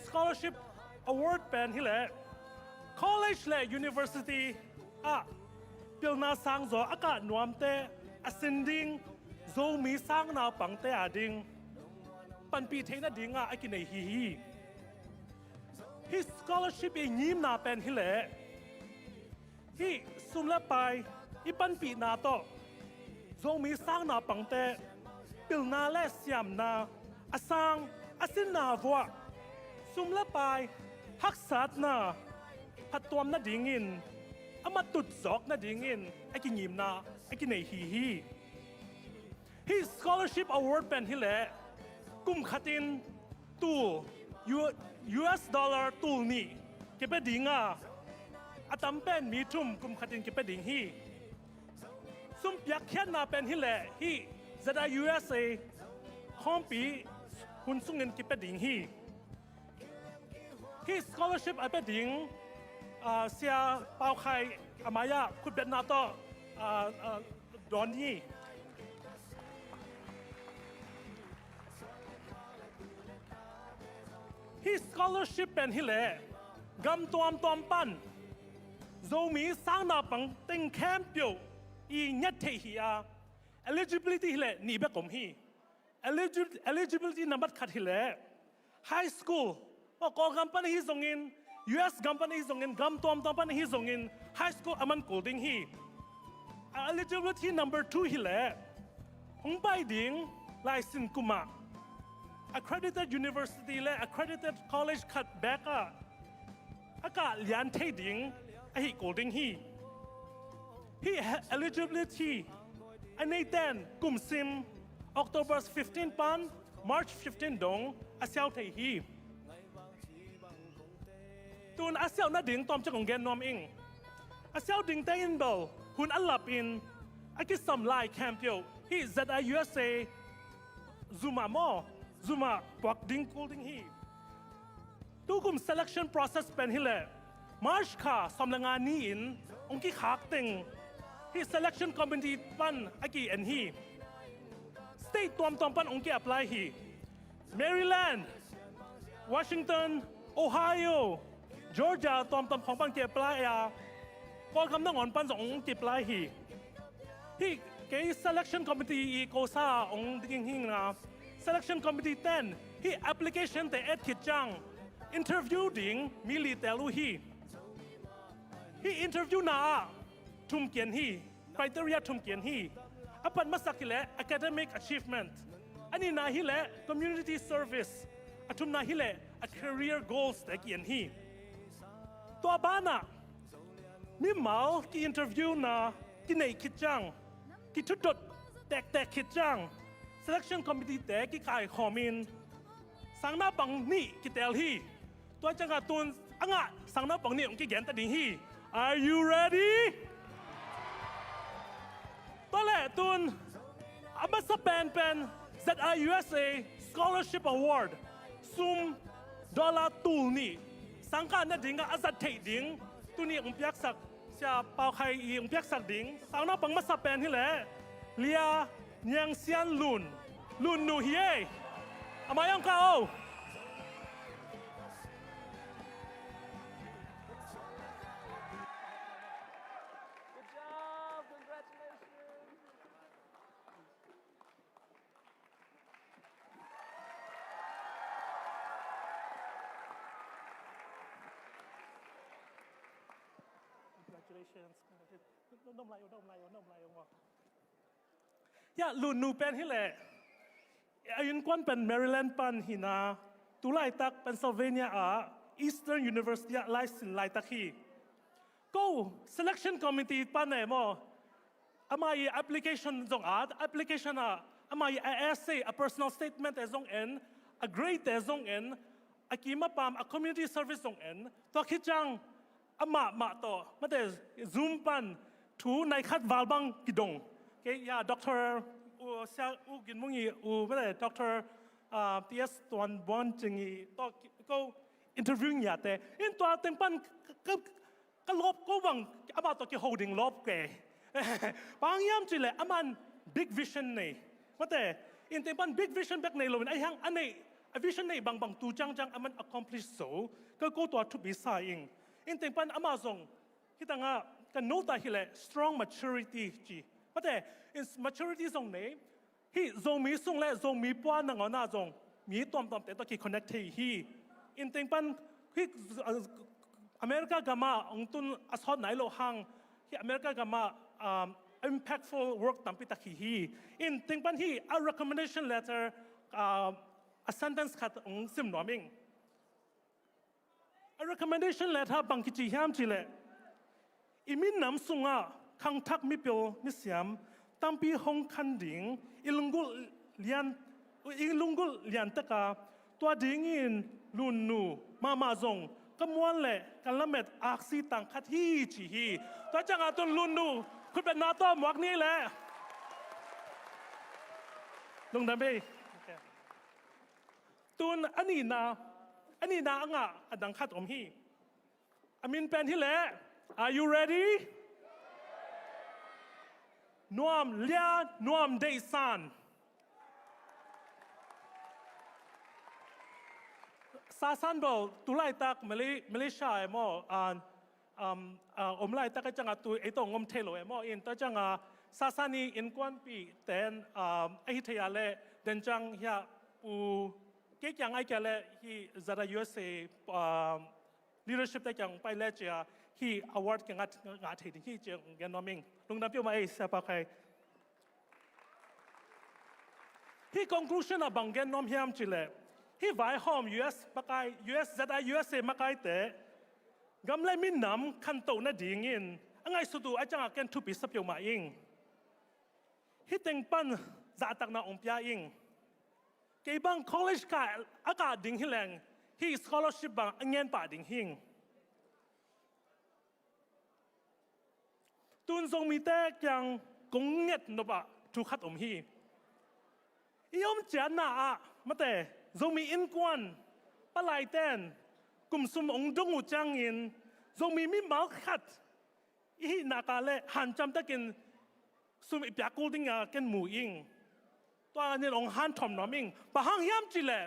Scholarship Award pen hileh college le university ah pilna sangzaw a kah nuamte a sin ding Zomi sang naupangte a ding panpih theih nadingah a kinei hi hi. Hih scholarship i ngimna pen hileh hih sum le pai i panpihna tawh Zomi sang naupangte pilna le siamna a sang a sinna vuah sum le pai haksatna phattuam nadingin a matut zawk nadingin a kingimna a kinei hi hi. Hih scholarship award pen hileh kum khatin tul U- US dollar tul nih kipia dinga a tam pen mi thum kum khatin kipia ding hi. Sum piakkhiatna pen hileh hih ZIUSA khawmpi hun sungin kipia ding hi. Hih scholarship a pia ding ah, Sia Pau Khai a mai-ah khutbetna tawh ah, ah, dawn hi. Hih scholarship pen hileh gam tuamtuam pan Zomi sang naupang teng khempeuh i nget theih hi a, eligibility hileh nih bek om hi. Eligi- eligibility nambat khat hileh high school, aw, Kawlgam pan ahi zongin, US gam pan ahi zongin, gam tuamtuam pan ahi zongin high school a man kul ding hi. A eligibility number two hileh hong pai ding laisin kumah accredited university le accredited college khat bek ah a kah lian thei ding ahi kul ding hi. Hih he- eligibility a neiten kum sim October fifteen pan March fifteen dong a siau thei hi. Tun a siau nading tawmcik kong gen nuam ing. A siau dingte in bel hun a lapin a kisam lai khempeuh hih ZIUSA Zoom ah maw, Zoom ah puak ding kul ding hi. Tukum selection process pen hileh March kha sawm le nga ni-in hong kikhak teng hih selection committee pan a ki-en hi. State tuamtuam pan hong ki-apply hi. Maryland, Washington, Ohio, Georgia tuamtuam khawng pan ki-apply a, Kawlgam nangawn pan zong hong ki-apply hi. Hih kei selection committee i kosa hong ding hi nga, selection committee ten hih application te et khit ciang interview ding mi li tel uh hi. Hih interview na ah thum kian hi, criteria thum kian hi. A pat masak hileh academic achievement, a nihna hileh community service, a thumna hileh a career goals te kian hi. Tua banah mimal ki-interview na kineih khit ciang, kithudot tektek khit ciang selection committee te kikaikhawmin sang naupang nih kitel hi. Tua ciangah tun a ngah sang naupang nih hong kigenta ding hi. Are you ready? Tua leh tun a masa penpen ZIUSA Scholarship Award sum dollar tul nih sangkah nadingah a zat theih ding tuni hong piaksak Sia Pau Khai i hong piaksak ding sang naupang masa pen hileh Lia Niang Sian Lun, Lun nu hi ei. A mai-ah hong kah o. Good job. Congratulations. Congratulations. Nom lai, nom lai, nom lai. Ya, Lun nu pen hileh a innkuan pen Maryland pan hi-in a, tu laitak Pennsylvania ah Eastern University ah laisin laitak hi. Ko selection committee pan e maw, ama i application zong at, application ah ama i a essay, a personal statement e zong en, a grade e zong en, a kim a pam, a community service zong en. Tua khit ciang amah mah tawh mate Zoom pan thu nai khat val bang kidong. Kei ya Doctor U, Sia U Gin Mung i, u mate Doctor ah, T S Tuan Buan Cing i tawh ki- ko interview ngiate in tua teng pan ka, ka, ka lawp ko bang amah tawh kiho ding lawp ke. Bang hiam cih leh aman big vision nei. Mate, in teng pan big vision bek nei loin ahi hang a neih a vision nei bangbang tu ciangciang aman accomplish zo. Ka ko tua thupi sa ing. In teng pan amah zong hih tangah ka note ah hileh strong maturity ci. Mate, in maturity zong nei. Hih Zomi sung le Zomi pua nangawn ah zong mi tuamtuamte tawh ki connect thei hi. In teng pan hih, uh, America gamah hong tun a sawt nai loh hang hih America gamah, um, impactful work tampi tak hi hi. In teng pan hih a recommendation letter, uh, a sentence khat hong sim nuam ing. A recommendation letter bang kici hiam cihleh, i minam sungah khangthak mipil misiam tampi hong khan ding i lunggulh lian, i lunggulh lian tek a, tua dingin Lunnu mahmah zong ka muan le ka lamet aksi tang khat hi ci hi. Tua ciangah tun Lunnu khutbetna tawh muak ni leh. Lungdam ei. Tun a nihna, a nihna a ngah a dang khat om hi. A min pen hileh, are you ready? Nuam Lia, Nuam Deih San. Sasan bel tu laitak Malay-, Malaysia e maw, ah, um, ah, om laitak a ciangah tu ei tawh hong om thei lo e maw. In tua ciangah Sasan i innkuanpih ten, um, a hi thei a leh den ciang hiah pu, kei kiang ai kia leh hih ZIUSA, um, leadership te kiang pai le cia hih award kiang ngah, ngah thei ding hi ci-in gen nuam ing. Lungdam peuhmah ei, Sia Pa Khai. Hih conclusion ah bang gen nuam hiam cihleh, hih vaihawm U S makai, U S ZIUSA makaite gam le minam khantoh nadingin a ngaihsut uh a ciangah ken thupi sa peuhmah ing. Hih teng pan zahtakna hong pia ing. Kei bang college kah a kah ding hileng hih scholarship bang a ngen pah ding hing. Tun Zomite kiang kong nget nop ah thu khat om hi. I om ciatna ah mate, Zomi innkuan palaiten kum sum hong dong uh ciangin Zomi mimal khat i hih nak leh hanciam takin sum i piak kul ding a ken mu ing. Tua nin hong hanthawn nuam ing. Bang hang hiam cihleh,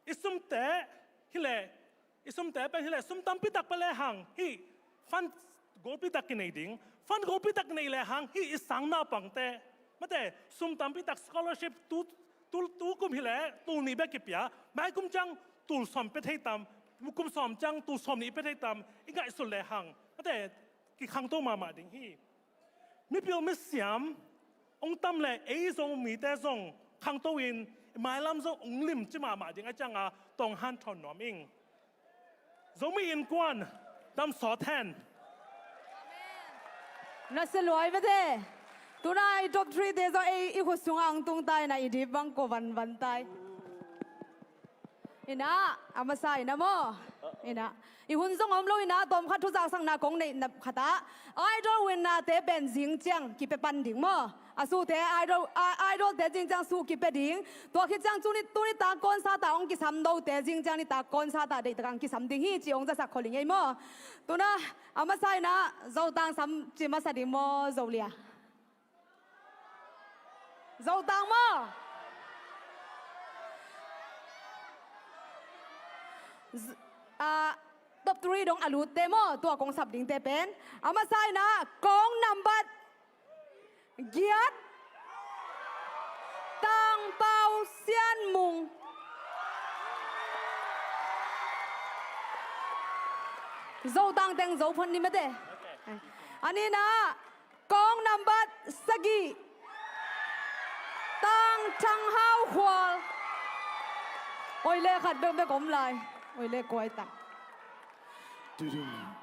i sumte hileh, i sumte pen hileh sum tampi tak pia lehang hih fund golpi tak kinei ding. Fund golpi tak kinei lehang hih i sang naupangte mate, sum tampi tak scholarship tu, tu, tu kum hileh tul nih bek kipia, mai kum ciang tul sawm pia thei tam, kum sawm ciang tul sawm nih pia thei tam i ngaihsut lehang mate, kikhangto mahmah ding hi. Mipil misiam hong tam leh ei Zomite zong khangto in i mailam zong hong limci mahmah ding a ciangah tawh hanthawn nuam ing. Zomi innkuan dam sawt hen. Nasia luai mate. Tunai top three te zong ei i khut sungah hong tung ta in ah, i dip bang ko vanvan ta hi. Inah, a masa inah maw? Inah. I hun zong om lo inah, tawm khat thu zaksakna kong neih nop khat ah, idol winner te pen zing ciang kipia pan ding maw? A suhte idol, a, idol te zing ciang suh kipia ding. Tua khit ciang tuni, tuni tak concert ah hong kisam note zing ciang nitak concert ah deihtak hong kisam ding hi ci hong zasak khol ing ei maw? Tuna, a masa inah, Zotang sam ci masa ding maw, Zolia? Zotang maw? Z-, ah, top three dong a lutte maw? Tua kong sap dingte pen. A masa inah, kong nambat giat, Tang Pau Sian Mung. Zotang teng zo phot ni mate. A nihna, kong nambat sagih, Tang Thang Hau Khual. Oi le khat bekbek om lai. Oi le kuai tang.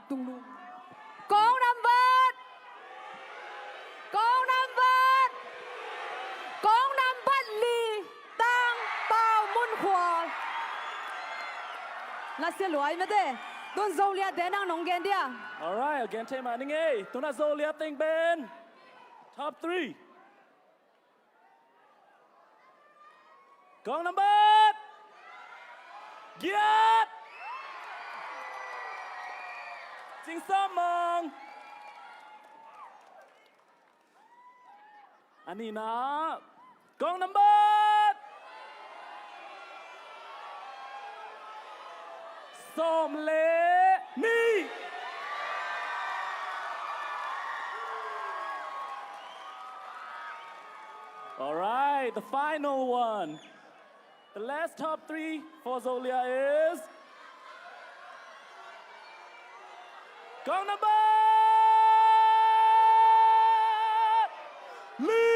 Tung lu. Kong nambat. Kong nambat. Kong nambat li. Tang Pau Mun Khual. Nasia luai mate. Tun Zolia te nang nong gen dia. Alright, a gen thei mah ning ei. Tuna Zolia teng pen top three. Kong nambat giat, Cing Sam Mang. A nihna, kong nambat Sawm le nih. All right, the final one. The last top three for Zolia is gong number li.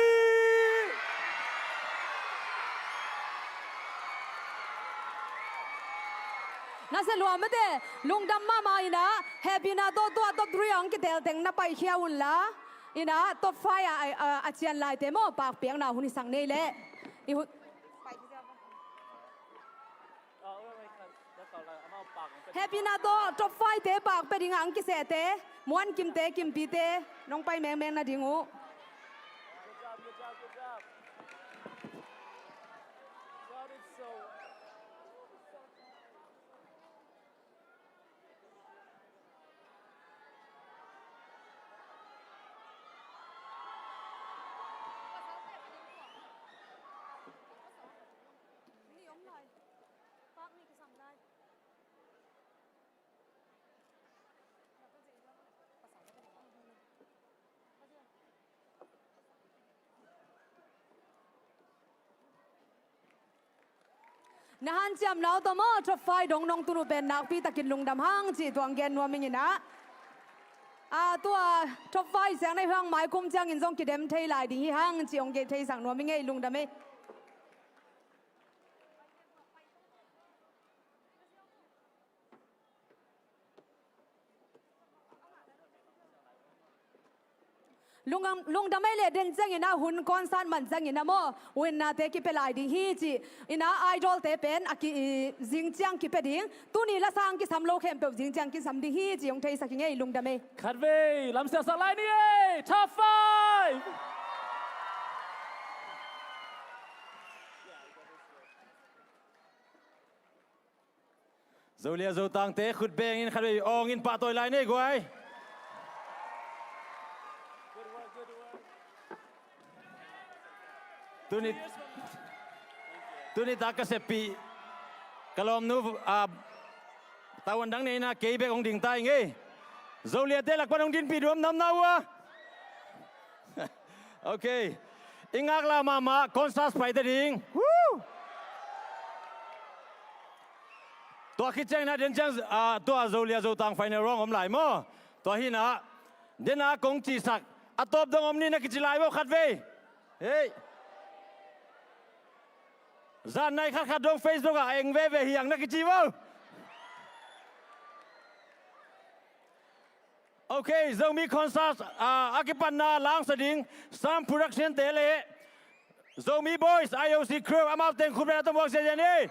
Nasia lua mate, lungdam mahmah ina, happy na tawh tua top three ang kitel teng na paikhia unla, ina top five a, a, a cian laite maw, pakpiakna hun i sang nei leh. I hun Happy na tawh top five te pak pia ding ang kisehte, Muan Kimte, Kimpite, nong pai mengmeng na ding uh. Na hanciam lau tawh maw, top five dong nong tun uh pen nakpi takin lungdam hang cih tuang gen nuam ing ina. A, tua top five siang na hi hang mai kum ciangin zong kidem thei lai ding hi hang cih hong gen theisak nuam ing ei, lungdam ei. Lungdam, lungdam ei leh den ciangin a hun concert man ciangin a maw, winnate kipia lai ding hi cih ina, idol te pen a ki, i, zing ciang kipia ding. Tuni la sang kisam lo khempeuh zing ciang kisam ding hi cih hong theisak ing ei, lungdam ei. Khatvei lam siasak lai ni ei, top five. Zolia Zotangte khut bengin khatvei awngin pahtawi lai nei guai. Tuni, tuni tak ka seppih ka lawmnu, ah, tavuan dang neina kei bek hong ding ta ing ei. Zoliate lak pan hong dinpih duam nam na uh a. Ok. I ngaklah mahmah, concert paita ding. Woo! Tua khit ciangin a den ciang, ah, tua Zolia Zotang final round om lai maw. Tua hi ina, den a kong cihsak a tawp dong om ni na kici lai maw khatvei. Hei. Zan nai khatkhat dong Facebook ah eng veve hi ang na kici maw. Ok, Zomi Concert, ah, a kipatna langsa ding Sam Production te le Zomi Boys I O C Crew, amau teng khut beng a tawh muak ziahziah ni.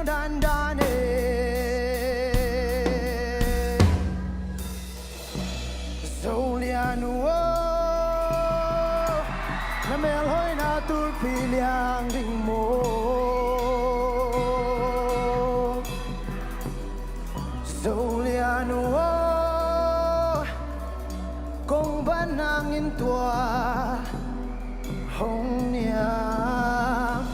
dandan e. Zolian uh aw, na melhoihna tulpi liang ding maw? Zolian uh aw, kong ban nangin tua hong niam.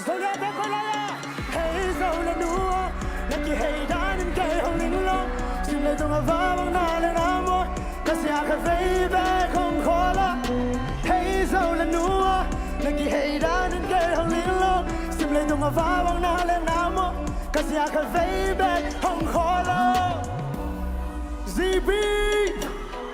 Zoliate koi lai a, hei Zolian uh aw, na kihei danin kei hong ling lo. Sim leitung a vavang na le na maw, ka sia khat vei bek hong khawl a. Hei Zolian uh aw, na kihei danin kei hong ling lo. Sim leitung a vavang na le na maw, ka sia khat vei bek hong khawl a. Zibi.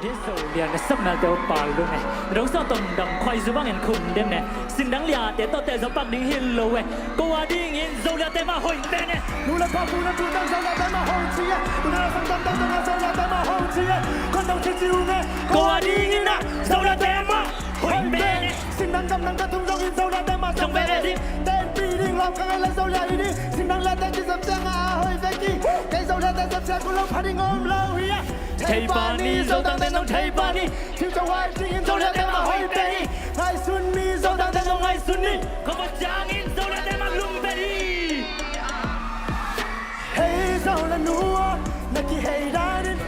Dih Zolian na sapnalte uh pal lung e. Na dong sawng tawm dam khuai zu bangin khum dem ne. Singdang liate tawh teh zawpak ding hi lo e. Ko a dingin Zoliate mah hoih pen e. Nu le pa, bu le bu tang Zoliate mah hoih ci e. U le sam tam tam tang Zoliate mah hoih ci e. Kon dong ci ci u nge. Ko a dingin ah Zoliate mah hoih pen e. Singdang dam nang ka tung zongin Zoliate mah zong pen e ding. Tenpi ding lam ka ngai le Zoliate hi ding. Singdang liate kizep ciang a hoih vek hi. Kei Zoliate zep ciang ku lo pha ding om lo hi a. Thei pa ni, Zotangte nong thei pa ni. Future wife dingin Zoliate mah hoih pen hi. Ngaihsun ni, Zotangte nong ngaihsun ni. Kong va ciangin Zoliate mah lum pen hi. Hei Zolian uh aw, na kihei danin.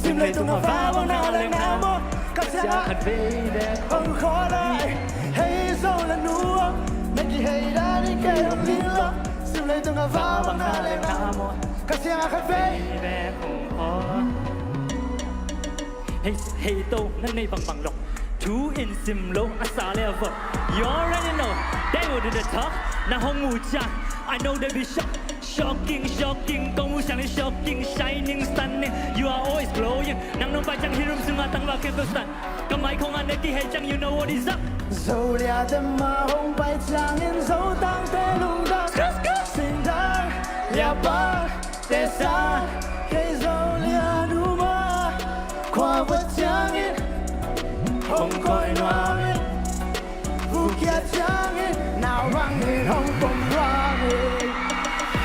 Sim leitung a vavang na le na maw, ka sia khat vei bek hong khawl a. Hei Zolian uh aw, na kihei danin kei hong ling lo. Sim leitung a vavang na le na maw, ka sia khat vei bek hong khawl. Hei, hei to, na nei bangbang lo. Thu in sim lo, a sa le a vot. You already know, they will do the talk. Na hong mu ciang, I know they be shocked. Shocking, shocking, kong mu ciang in shocking, shining, stunning. You are always glowing. Nang nong pai ciang hi room sungah tangval khempeuh stun. Ka mai khong ah na kihei ciang, you know what is up. Zoliate mah hong pai ciangin Zotangte lungdam. Singdang liapa te sang, kei Zolian uh mah khua vot ciangin hong koi nuam in. Vukhiat ciangin nau bangin hong pom nuam in.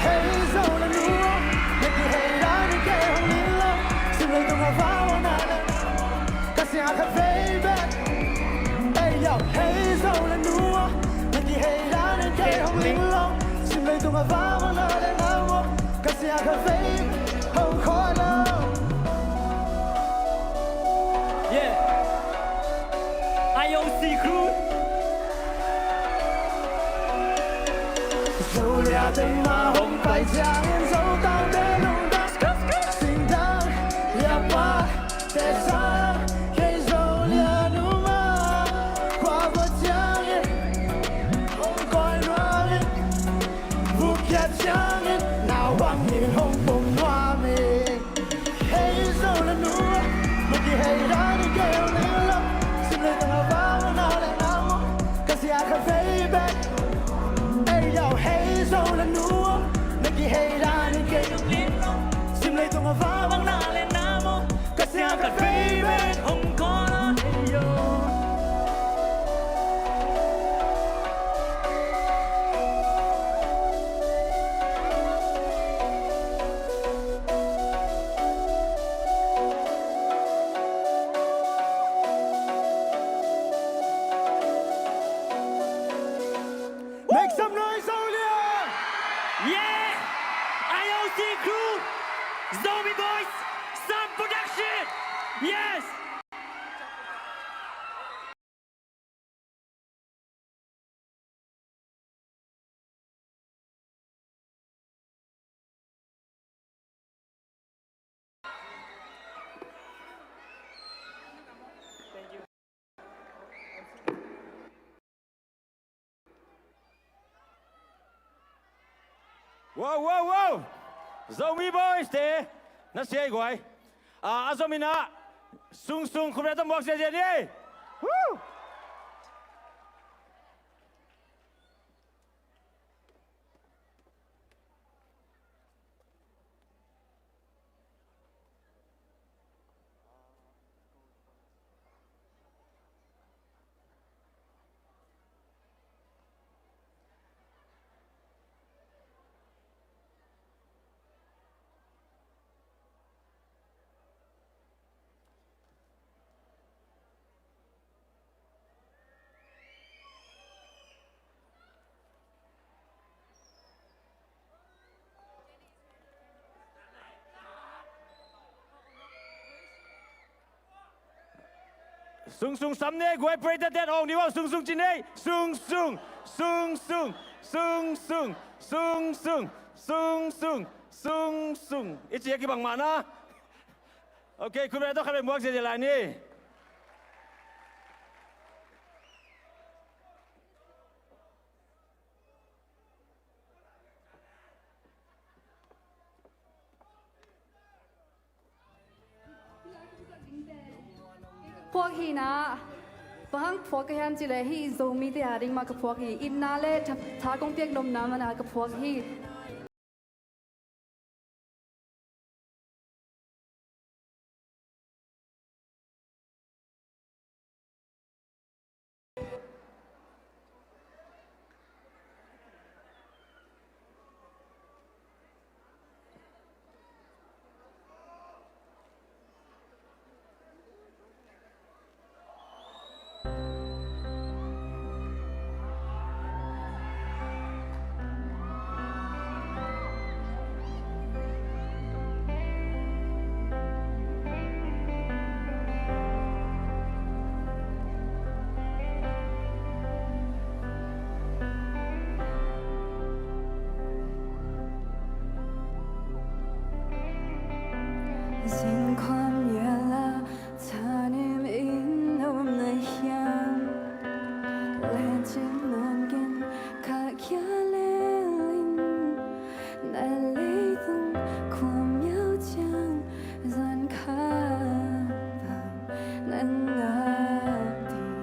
Hei Zolian uh aw, na kihei danin kei hong ling lo. Sim leitung a vavang na le ka sia khat vei bek. Ei yo, hei Zolian uh aw, na kihei danin kei hong ling lo. Sim leitung a vavang na le na maw, ka sia khat vei hong khawl lo. Yeah. I O C crew. Zoliate mah hong pai ciangin Zotangte lungdam. Singdang liapa te sang, kei Zolian uh mah khua vot ciangin hong koi nuam in. Vukhiat ciangin nau bangin hong pom nuam in. Hei Zolian uh aw, na kihei danin kei hong ling lo. Sim leitung a vavang na le na maw, ka sia khat vei bek. Ei yo, hei Zolian uh aw, na kihei danin kei hong ling lo. Sim leitung a vavang na le Crew, Zomi Boys, Sound Production. Yes. Wow, wow, wow! Zomi Boys te na sia i guai. A, a zom ina sungsung khum le tawh muak ziazia ni. Woo! Sungsung sam ne guai, pray ta ten ong ni wow, sungsung ci nei. Sungsung, sungsung, sungsung, sungsung, sungsung, sungsung. I ci a kibang mahna. Ok, khum le tawh khat le muak ziazia lai ni. Phuak hi na, bang hang phuak ka hiam cih leh hih Zomite a ding mah ka phuak hi. Itna le tha, tha kong piak nopna man a ka phuak hi. Zing khawm yala thanem in om na hiam? Len cin nawn gen kha khia lel in, na leitung khuamiau ciang zan kha bang na ngak ding.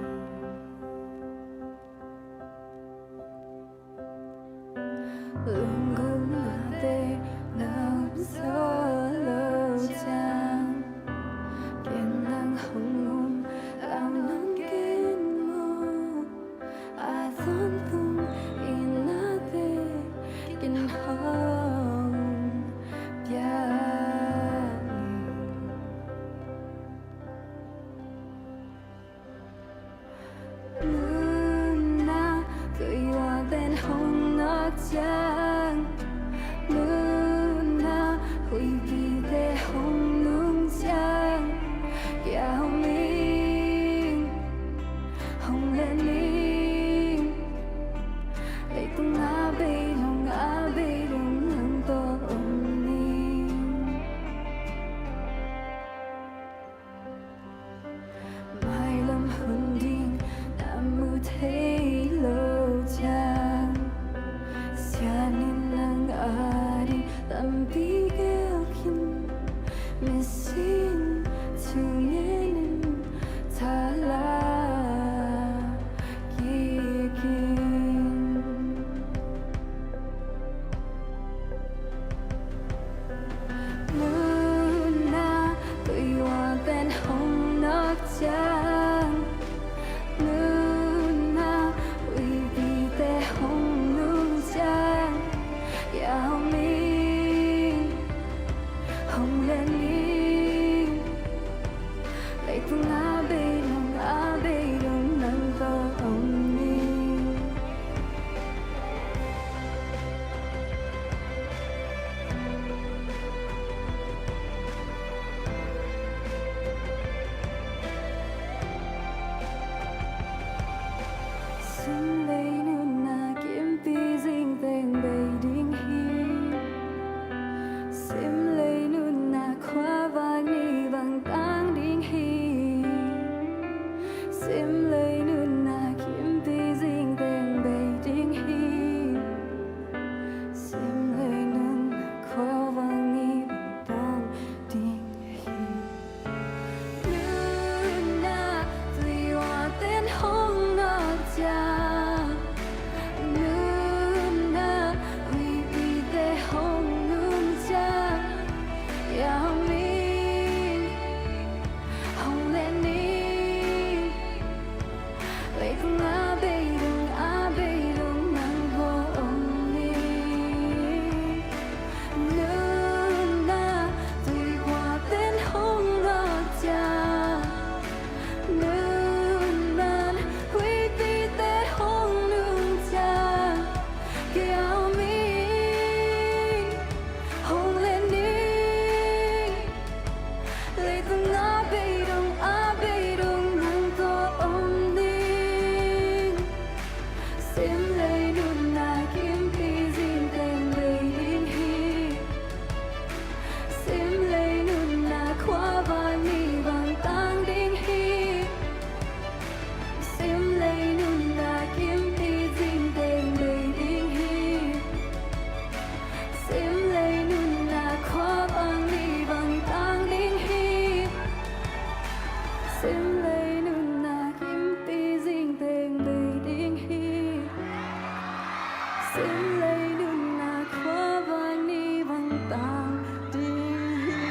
Lunggulhna te na om zaw lo ciang, tang ding hi.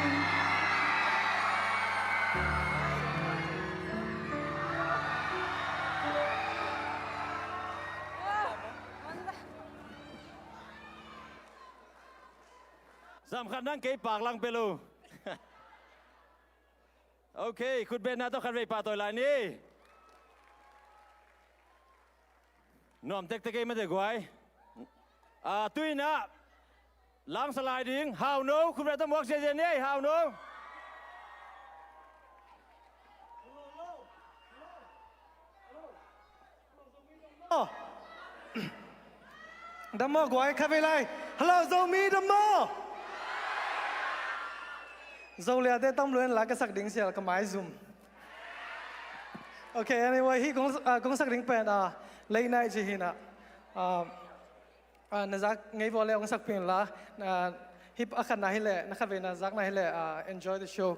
Zam khat nang kei pak lang pe lo. Ok, khutbetna tawh khatvei pahtawi lai ni. Nuam tektek ei mate guai. Ah, tu-in ah langsa lai ding Hau No, khutbetna tawh muak ziazia ni ei, Hau No. Oh. Dam maw guai, khatvei lai. Hello Zomi, dam maw? Zo liate tam lua in la ka sak ding sial ka maizum. Ok, anyway, hih kong, ah, kong sak ding pen, ah, Late Night ci hi in ah. Ah, ah, na zak ngei vua le hong sak pin la. Ah, hih a khatna hi leh, na khatveina zakna hi leh, ah, enjoy the show.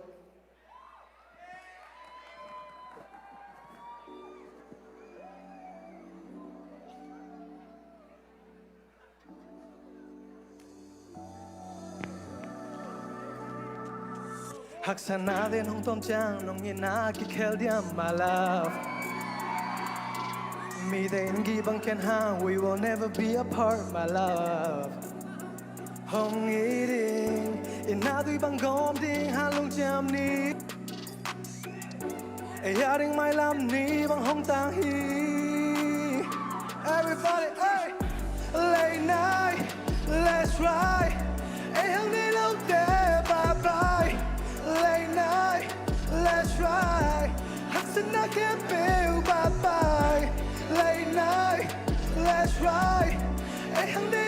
Haksatna te nong tom ciang nong itna kikhel diam, my love. Mite in gih bang khen hang, we will never be apart, my love. Hong it in, itna tui bang gawm ding hang lungciam ni. Ei a ding mailam ni bang hong tang hi. Everybody, hey! Late night, let's ride. Ei hang nei lote bye bye. Late night, let's ride. Haksatna khempeuh bye bye. Late night, let's ride. Ei hang nei